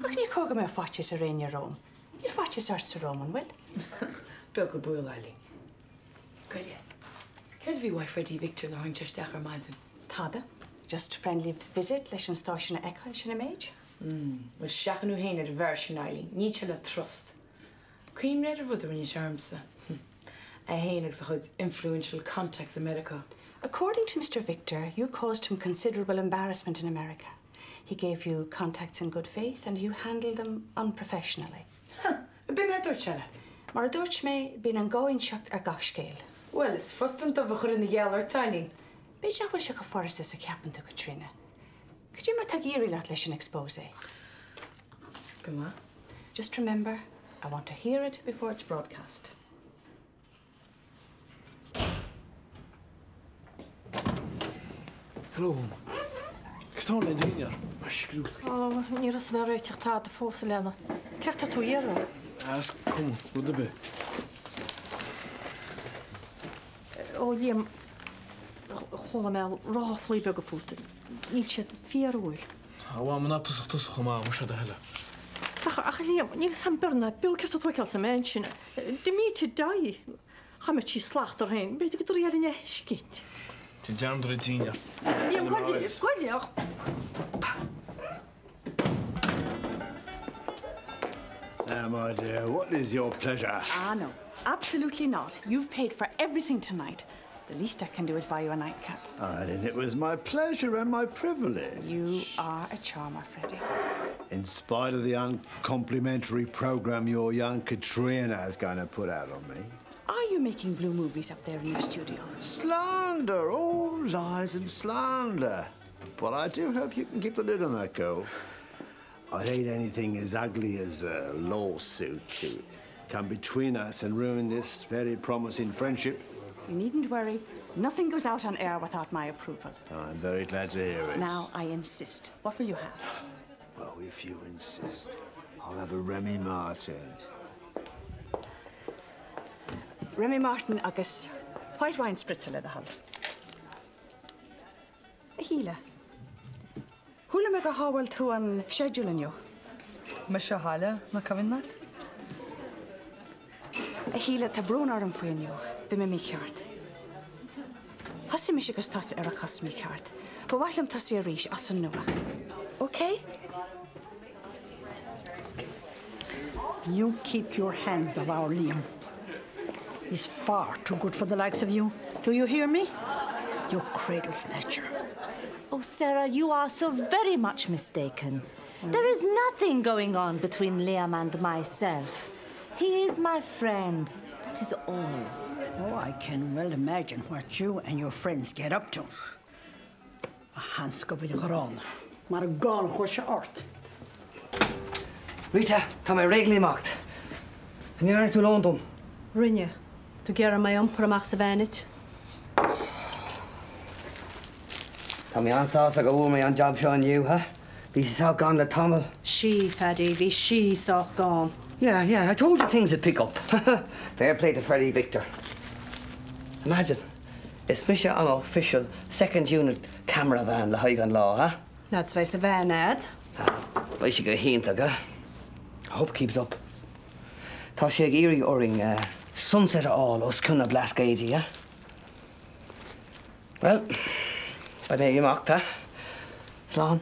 Ach ní cóir go mbeadh faitíos ar éinne romham. Níl faitíos ortsa romham, an bhfuil? Beag an baol, Eileen. Goile. Céard a bhí uaidh Freddie Victor nuair a tháinig sé isteach ar maidin? Tada. Just friendly visit leis an stáisiún a fheiceáil, sin an méid. Bhuel, seachain thú féin ar an bhfear sin, Eileen. Níl sé le trust. Cuimhnigh ar an rud a rinne sé ormsa. É féin agus a chuid influential contacts i Meiriceá. According to Mr. Victor, you caused him considerable embarrassment in America. He gave you contacts in good faith and you handled them unprofessionally. B'in é a dúirt sé leat? Mar a dúirt mé, bíonn an dhá inseacht ar gach scéal. Bhuel, is furasta an dubh a chur ina gheal ort, Eileen. B'fhéidir nach bhfuil sé chomh furasta is a cheapann tú, Caitríona. Cad é mar atá ag éirí leat leis an exposé? Go maith. Just remember, I want to hear it before it's broadcast. Hello. Cad tá le dinnéar? A scrúdú. Ó, níor thosaigh mé ag réiteach tada fós, a leana. Céard tá tú a iarraidh? Is cuma, rud ar bith. Ó, Liam, chuala mé ráflaí beaga fút. Níl siad fíorúil. A Mham, ná tosaigh tusa chomh maith, muise do thuilleadh. Ach, ach a Liam, níl 'fhios a'm beir ná beo céard tá tú a fheiceáil sa mbean sin. D'imigh di. Chaith sí slacht uirthi féin. B'fhéidir go dtabharfaí linn é a thuiscint. Déan dearmad ar an dinnéar. Liam, goill, goill. Now, my dear, what is your pleasure? Ah, no. Absolutely not. You've paid for everything tonight. The least I can do is buy you a nightcap. Ah, then it was my pleasure and my privilege. You are a charmer, Freddie. In spite of the uncomplimentary program your young Katrina is going to put out on me. Are you making blue movies up there in your studio? Slander, all lies and slander. But I do hope you can keep the lid on that girl. I'd hate anything as ugly as a lawsuit to come between us and ruin this very promising friendship. You needn't worry. Nothing goes out on air without my approval. I'm very glad to hear it. Now, I insist. What will you have? Well, if you insist, I'll have a Remy Martin. Remy Martin agus white wine spritzer le do thoil. A Shíle. Chuala mé gur shábháil tú an schedule inniu. Mise a Shíle, nach cuimhin leat? A Shíle, tá brón orm faoi inniu. Bhí mé mícheart. Thosaigh mise agus tusa ar an chos mícheart. Ba mhaith liom tosaí arís as an nua. Ok? You keep your hands off our Liam. He's far too good for the likes of you. Do you hear me? You cradle snatcher. Oh, Sarah, you are so very much mistaken. There is nothing going on between Liam and myself. He is my friend. That is all. Oh, I can well imagine what you and your friends get up to. A sheanscopaire ghránna, mar an gcáin a chuir sé ort. Rita, tá mé réidh le imeacht. An ndearna tú lón dom? Rinne. Tú ag iarraidh mé a iompar amach sa veain duit? Tá mé an-sásta go bhfuair mé an jab seo inniu, ha? Bhí sé sách gann le tamall. Sí, Phaddy, bhí sí sách gann. Yeah, yeah, I told you things would pick up. Fair play to Freddie Victor. Imagine, is mise an official second unit camera van le haghaidh an lá, ha? Lads bheidh sa veain a'd. Beidh sé go hiontach, ha? I hope it keeps up. Tá sé ag iarraidh orainn sunset a fháil os cionn na Blascaoidí, ha? Bhuel, beidh mé ag imeacht, ha? Slán.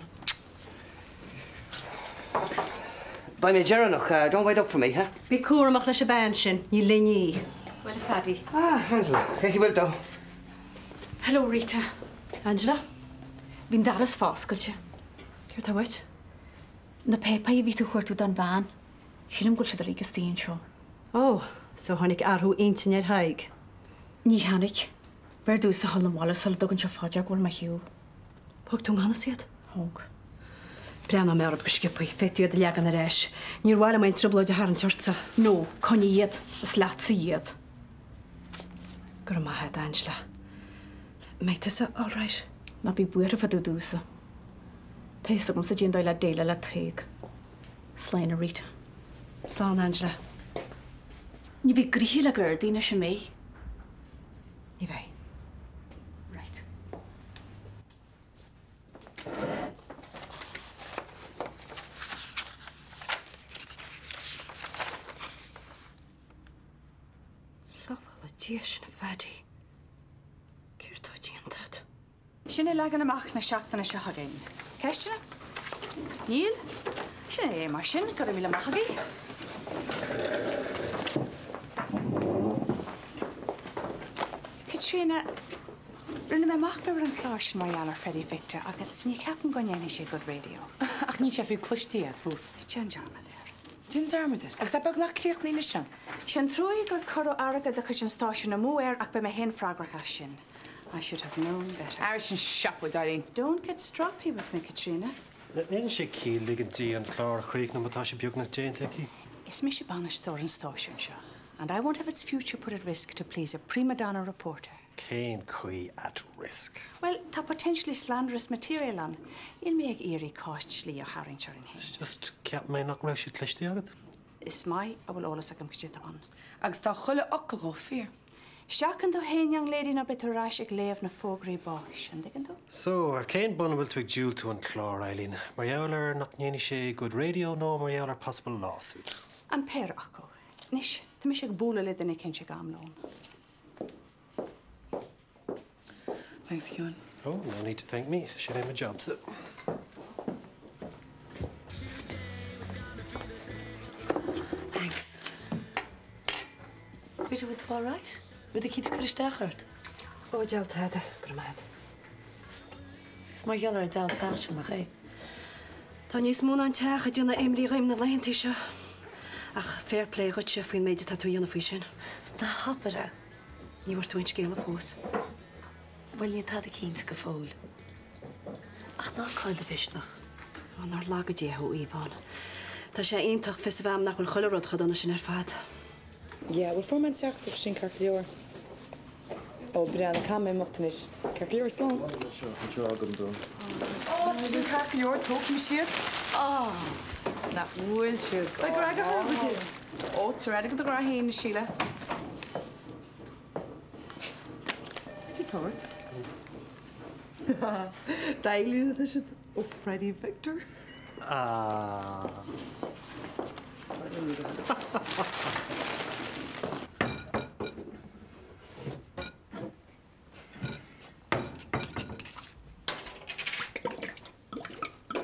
Beidh mé deireanach, don't wait up for me, ha? Bí cúramach leis an bhean sin, ní linn í. Bhuel, a Phaddy. Ah, Angela, cén chaoi a bhfuil tú? Hello, Rita. Angela, bhí an doras foscailte. Céard tá uait? Na páipéirí a bhí tú a chuartú don bhean. Sílim go bhfuil siad uilig istigh anseo. Ó, so tháinig athrú intinne ar Thadhg? Ní tháinig. B'fhearr domhsa a dhul 'na bhaile sula dtugann sé fá dear go bhfuil mé ar shiúl. Thóg tú i ngan fhios iad? Thóg. Breathnóidh mé orthu go sciobtha, féadfaidh tú iad a leagan ar ais. Níor mhaith liom aon trioblóid a tharraingt ortsa. No, coinnigh iad. Is leatsa iad. Go raibh maith agat, Angela. An mbeidh tusa all right? Ná bí buartha fá dtaobh domhsa. Tá fhios agamsa cén dóigh le déileáil le Tadhg. Slán, a Rita. Slán, Angela. Ní bheidh gnoithe le Gardaí anois, an mbeidh? Ní bheidh. Right. Sábhála Dia sinn a Phaddy. Céard tá déanta agat? Sin é leagan amach na seachtaine seo chugainn. Ceisteanna? Níl? Sin é mar sin, go raibh míle maith agaibh. Caitríona, rinne mé machnamh ar an chlár sin mar gheall ar Freddie Victor agus ní cheapaim go ndéanfaidh sé good radio. Ach níl sé fiú cloiste agat fós. Déan dearmad air. Déan dearmad air. Agus tá beagnach críochnaithe anois ann. Sé an truaighe gur cuireadh airgead de chuid an stáisiúin amú air ach beidh mé féin freagrach as sin. I should have known better. Ara sin seafóid, Eileen. Don't get stroppy with me, Caitríona. Ndéanann sé ciall ligint di an clár a chríochnú má tá sé beagnach déanta aici? Is mise bainisteoir an stáisiúin seo, and I won't have its future put at risk to please a prima donna reporter. Cén chaoi at risk? Well, tá potentially slanderous material ann. Níl mé ag iarraidh cás dlí a tharraingt orainn féin. Just cheap mé nach raibh sé cloiste agat. Is maith a bhfuil eolas agam cad é atá ann. Agus tá chuile fhocal dhó fíor. Seachain tú fhéin, young lady, nó beidh tú ar ais ag léamh na fógraí báis, an dtuigeann tú? So, ar cén bonn a bhfuil tú ag diúltú an clár, Eileen? Mar gheall ar nach ndéanfaidh sé good radio nó mar gheall ar possible lawsuit? An péire acu. Anois, tá mise ag bualadh le duine eicínt ag am lóin. Thanks, Cian. Oh, no need to thank me. Sin é mo jobsa. Thanks. Rita, bhfuil tú all right? Rud eicínt ag cur isteach ort? Ó, diabhal tada, go raibh maith agat. Is mar gheall ar an diabhal teach sin, nach é? Tá níos mó ná an teach ag déanamh imní dhom na laethantaí seo. Ach fair play dhuitse faoin méid atá tú a dhéanamh faoi sin. Ná habair é. Ní bhfuair tú aon scéala fós. Bhuel, níl tada cinnte go fóill. Ach ná caill do mhisneach. Ó, nár laga Dia thú, a Yvonne. Tá sé iontach fios a bheith a'm nach bhfuil chuile rud chomh dona sin ar fad. Yeah, bhuel fuair mé an teachtaireacht sin ceart go leor. Ó, breathnaigh, caithfidh mé imeacht anois. Ceart go leor, slán. Seo, anseo agam dó. Ó, tá sin ceart go leor, tógfaidh mise iad. Á, nach bhfuil siad go Beidh grá agat. Ó, tar agat do ghrá féin, a Síle. Cad é atá ort? D'Eileen atá siad ó Freddie Victor. Ah.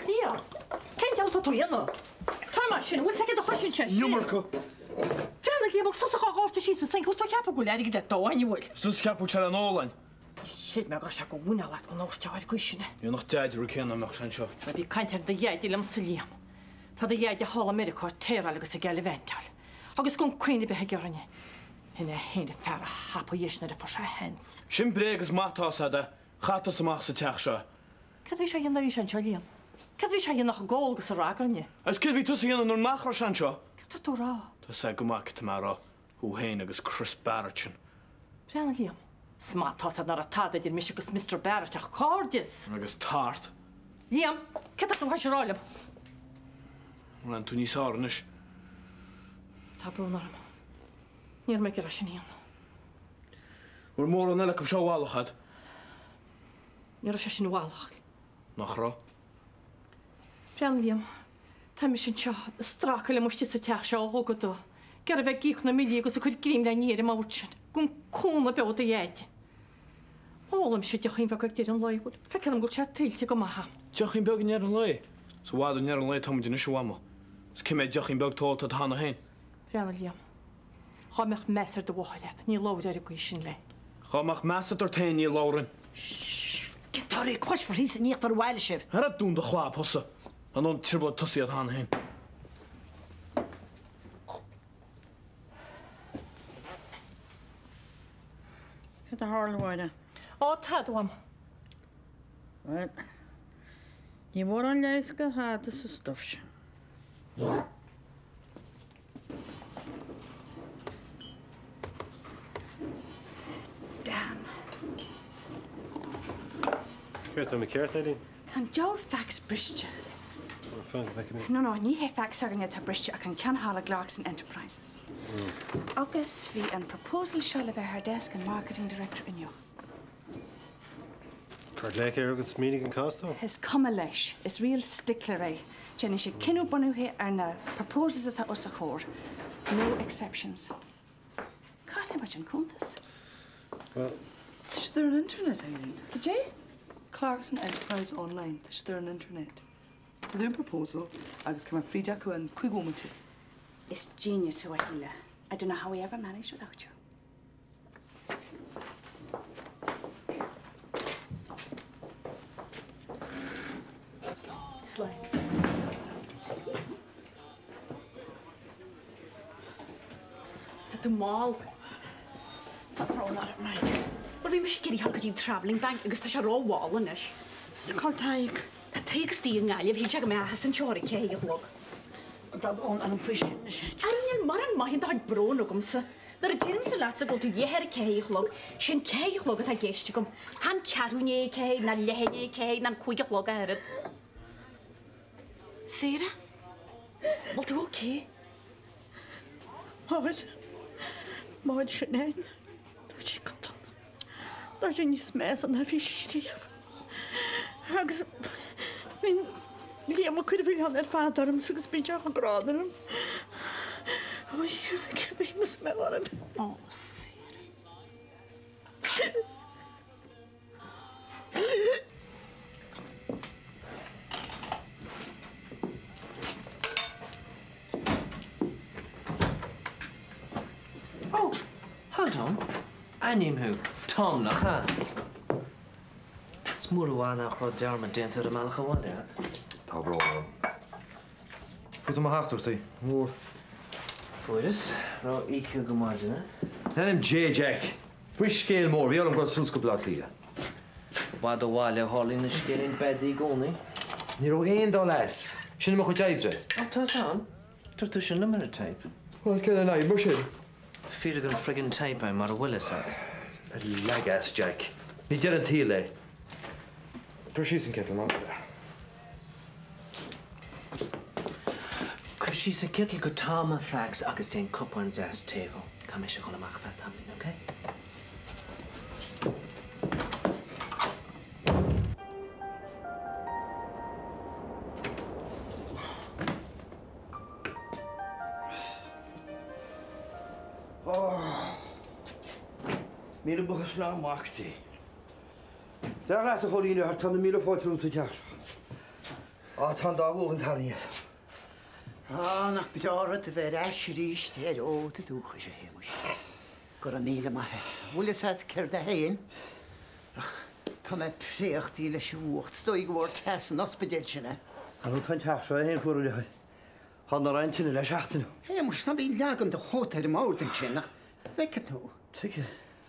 Dia! Cén diabhal atá tú a dhéanamh? Tar mar sin, bhfuil 's aige do chois anseo sin? Iomarca. Breathnaigh Liam agus tusa dhá dhóirteadh síos an sinc, bhfuil tú ag ceapadh go bhfuil airgead le dó a'inn, an bhfuil? Is tusa a cheap go bhfuil sé le n-ól a'inn. Chreid mé go raibh sé de mhuineál agat go ndóirteá ar an gcaoi sin é. Dhéanfadh Deaid an rud céanna dá mbeadh sé anseo. Ná bí ag caint ar do Dheaide liomsa, Liam. Tá do Dheaide thall i Meiriceá ag téaráil agus ag gallivantáil. Agus gan cuimhne ar bith aige orainne. Shin é féin an fear a thapaigh dheis nuair a fuair sé a sheans. Sin bréag is maith atá 's a'd é. Chaith tusa amach as an teach seo é. Cad a bhí sé a dhéanamh nuair a bhí sé anseo, Liam? Cad a bhí sé a dhéanamh ach ag ól agus ag ragairne? Agus céard a bhí tusa a dhéanamh nuair nach raibh sé anseo? Cad tá tú a rá? Tá 's a'd go maith cad tá mé a rá. Thú féin agus Chris Barrett sin. Breathnaigh, Liam. Is maith atá 's a'd nach raibh tada idir mise agus Mister Barrett ach cairdeas. Agus tart. Liam, cad tá tú théis a rá liom? Bhfuil tú níos fearr anois? Tá brón orm. Ní raibh mé ag iarraidh sin a dhéanamh. Bhfuil mórán eile acu seo i bhfalach a'd? Ní raibh sé sin i bhfalach. Nach raibh? Breathnaigh, Liam. Tá mise anseo ag stracadh liom istigh sa teach seo ó dhubh go dubh, ag iarraidh bheith ag íoc na mbillí agus ag cur greim le ní ar an mbord sin, gan cúnamh beo do Dheaide. Má ólaimse deochín bheag ag deireadh an lae, bhuel, feictear dom go bhfuil sé tuillte go maith a'm. Deochín beag ag deireadh an lae? Is i bhfad ó ndeireadh an lae atá muid anois, a Mhamó. Is cé mhéad deochín beag atá ólta agat cheana féin? Breathnaigh, Liam. Dhá mbeadh meas ar do mháthair agat, ní labhrófá ar an gcaoi sin léi. Dhá mbeadh meas agat ort féin, ní labhróinn. Céard tá oraibh? Cloisfear thíos in íochtar an bhaile sibh. Ara dún do chlab thusa. Tá an trioblóid tosaithe agat cheana féin. Cad a tharla, a Mháire? Ó, tada, a Mham. Bhuel, níl mórán leighis do thada sa stuif sin. Damn. Céard atá mícheart, Eileen? Tá an diabhal fax briste. Fan go bhfeicfidh mé. No, no, ní hé fax s'againne atá briste ach an ceann thall i gClarkson Enterprises. Agus bhí an proposal seo le bheith ar desk an marketing director inniu. Cuir glaoch air agus mínigh an cás dó. Is cuma leis. Is real stickler é. Déanfaidh sé cinneadh bunaithe ar na proposals atá os a chomhair. No exceptions. Caillfidh muid an cuntas. Bhuel. Tá siad ar an internet, Eileen. Cad é? Clarkson Enterprise Online. Tá siad ar an internet. Tabhair dúinn proposal agus cuirfidh mé fríd acu in 5 bhomaite. Is genius thú a Shíle. I don't know how we ever managed without you. Slán. Tá tú mall. Tá brón orm, right. Bhuel, bhí mise ag iarraidh a ghabháil go dtí an travelling bank agus tá sé ró-mhall anois. Cá bhfuil Tadhg? Tá Tadhg istigh i nGaillimh, shíl sé go mbeadh áthas anseo ar a ceathair a chlog. Tá brón orm faoi sin anois. Ara níl mórán maith an dá chuid bróin agamsa. Nuair a deirimse leatsa go bhfuil tú a dhíth ar a ceathair a chlog, sin ceathair a chlog atá i gceist agam. Chan ceathrú i ndiaidh a ceathair, ná leath i ndiaidh a ceathair, ná an cúig a chlog ach oiread. Sarah? Bhfuil tú okay? Máire, Máire sin é. Tá sí go dona. Tá sí níos measa ná bhí sí riamh. Agus bíonn Liam ag cur a mhilleán ar fad ormsa agus bíonn sé chomh gránna liom. Ó, céard a dhéanfas mé orm? Ó, Sarah. Oh, hold on. Aithním thú. Tom, nach ea? Is mór i bhfad nach raibh dearmad déanta ar an mbealach abhaile agat. Tá brón orm. Fuair tú mo theachtaireachtaí, an bhfuair? Fuaireas. Raibh oíche go maidin agat? In ainm Dé, Jack! Bhris scéal mór, bhí orm dul suas go Baile Átha Cliath. I bhfad ó bhaile a tharlaíonn na scéilín beadaí i gcónaí. Ní raibh aon dul as. Sin mo chuid oibre. Ó, tá 's a'm. Dúirt tú sin liom ar an teip. Bhuel, cén fhadhb mar sin? Fíoraigh an friggin' teip é mura bhfuil 'fhios a'd. Leig as, Jack. Ní deireadh an tsaoil é. Cuir síos an kettle, man. Cuir síos an kettle go Tom a Pheaics agus déan cupán deas tae dhó. Caithfidh mise a dhul amach ar feadh tamaillín, ok? Míle buíochas le mac Dé. Dar leat, a Chóilín, a tá na míle fáilte romhat sa teach seo. Á, tá an dá ghualainn tarraingthe agat. Á, nach breá an rud a bheith ar ais arís ar fhód an dúchais, a Shéamuis. Go raibh míle maith a't. Bhfuil fhios a't céard é fhéin? Ach tá mé préachtaí leis an bhfuacht. Is dóigh de bharr teas an ospidéil sin é. Ar ndóigh tá an teach seo é féin fuar le Tá an tine le seachtain. A Shéamuis, ná bí ag leagan do chóta ar an mbord ansin, nach bhfeicfidh tú? Tuige?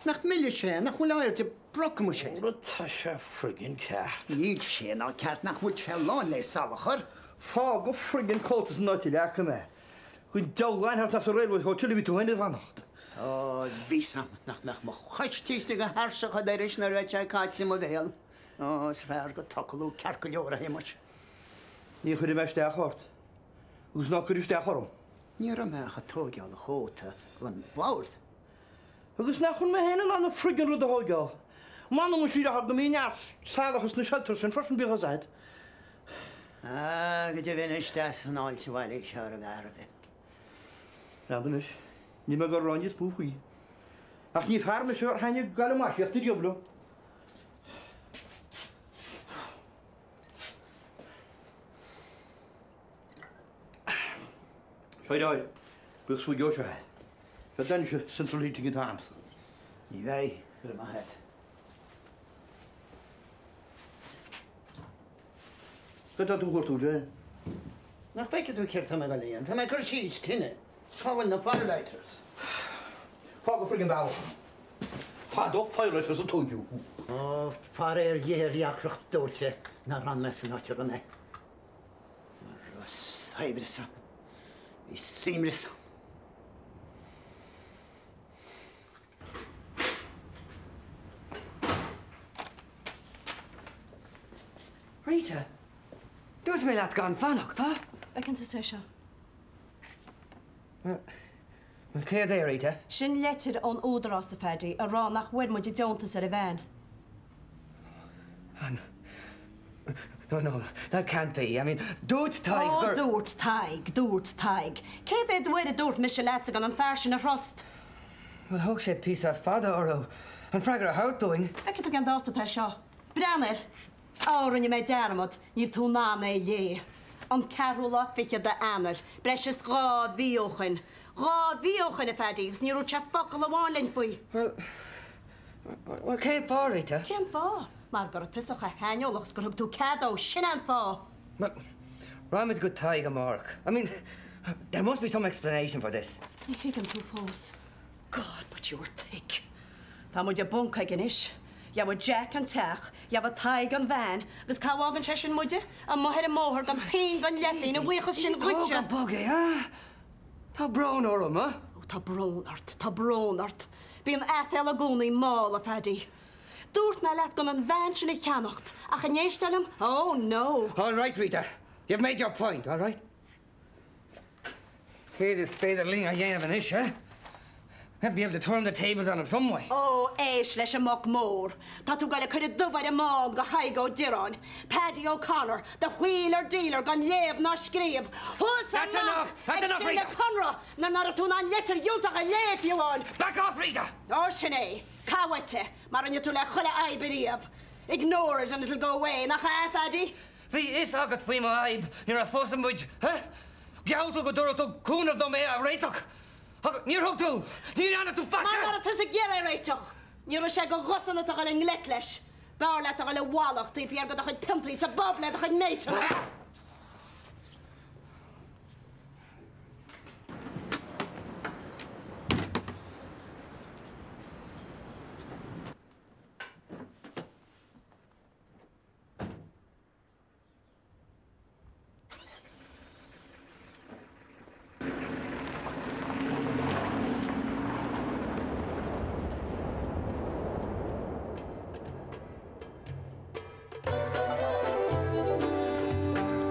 Nach milis é, nach bhfuil airde brocamais air? Bhuel, tá sé friggin' ceart. Níl sé ná ceart nach bhfuil sé lán le salachar. Fág an friggin' cóta san áit a leagfaidh mé. Go deabhal aithne ort nach sa Railway Hotel a bhí tú féin ag fanacht. Ó, bhí 's a'm nach mbeadh mo chois taobh istigh de thairseach an dorais nuair a bheadh sé caite i mo bhéal. Ó, is fearr go tocalú ceart go leor, a Shéamuis. Ní chuirfidh mé isteach ort. Agus ná cuir isteach orm. Ní raibh mé ach ag tóigeáil an chóta den bhord. Agus nach bhfuil mé féin in ann an friggin' rud a thóigeáil. M'anam is gur go mbíonn neart salachar sna shelters sin freisin bíodh fhios a'd. Ah, go deimhin is deas an fháilte abhaile í seo ar an bhfear a bith. N'fheadar anois, níl mé ag dul a rá níos mó faoi. Ach ní fear mise ar thaitnigh galamaisíocht ariamh liom. Seo a bíodh súil seo é. Seo dainse central heating atá a'msa. Ní bheidh, go raibh maith a't. Cad tá tú a chuartú, Jane? Nach bhfeicfidh tú céard tá mé ag dul a dhéanamh? Tá mé ag cur síos tine. Cá bhfuil na firelighters? Fág an friggin' bealach. Fadó firelighters a tóigeadh thú. Ó, faraor ghéar dheacracht dóite nár fhan mé san áit a raibh mé. Mura raibh saibhreas ann, bhí suaimhneas ann. Rita, dúirt mé leat gan fanacht, ha? Feiceann tusa é seo. Bhuel, céard é, Rita? Sin leitir ón Údarás, a Phaddy, a rá nach bhfuair muid an deontas ar an veain. No, no, that can't be. I mean, dúirt Tadhg Ó, gur. dúirt Tadhg, dúirt Tadhg. Cé mhéad uair a dúirt mise leatsa gan an fear sin a thrust? Bhuel, thóg sé píosa fada orthu an freagra a thabhairt dúinn. Feiceann tú cén dáta atá ar seo? Breathnaigh air! Á, rinne mé dearmad, níl tú in ann é a léamh. An ceathrú lá fichead d'Eanáir, breis is 2 mhí ó shoin. 2 mhí ó shoin, a Phaddy, agus níor dhúirt sé focal amháin linn faoi. Bhuel, bhuel, cén fáth, Rita? Cén fáth? Mar go raibh tusa chomh haineolach is gur thug tú cead dó, sin é an fáth! Bhuel, raghaimid go Tadhg amárach. I mean, there must be some explanation for this. Ní thuigeann tú fós. God, but you are thick. Tá muid i bponc aige anois. Gheobhaidh Jack an teach, gheobhaidh Tadhg an veain, agus cá bhfágann sé sin muide? Amuigh ar an mbóthar gan pingin gan leathphingin, a bhuíochas sin dhuitse. Tóg go bog é, ah? Tá brón orm, ah? Ó, tá brón ort, tá brón ort. Bíonn aiféala i gcónaí mall, a Phaddy. Dúirt mé leat gan an veain sin a cheannacht, ach an éisteá liom? Oh, no! All right, Rita. You've made your point, all right? Céard is féidir linn a dhéanamh anois, eh? We have to be able to turn the tables on him some way. Ó, éist leis an mboc mór. Tá tú ag goil ag cur an dubh ar an mbán do Thadhg Ó Direáin. Paddy O'Connor, the wheeler dealer gan léamh ná scríobh. Thuas amach ag síneadh conradh nuair nach raibh tú in ann litir fhiúntach a léamh fiú amháin. Back off, Rita! Ó, sin é. Caith uait é, mar a rinne tú le chuile fhadhb ariamh. Ignore it and it'll go away, nach ea, a Phaddy? Bhí fhios agat faoi mo fhadhb nuair a phós muid, eh? Gheall tú go dtabharfadh tú cúnamh dom é a réiteach. Ach níor thug tú! Ní dhearna tú faic! Mar nach raibh tusa ag iarraidh é a réiteach! Ní raibh sé de dhosaen ort a dhul i ngleic leis. B'fhearr leat a dhul i bhfalach taobh thiar de do chuid piontaí sa bpub le do chuid méiteanna.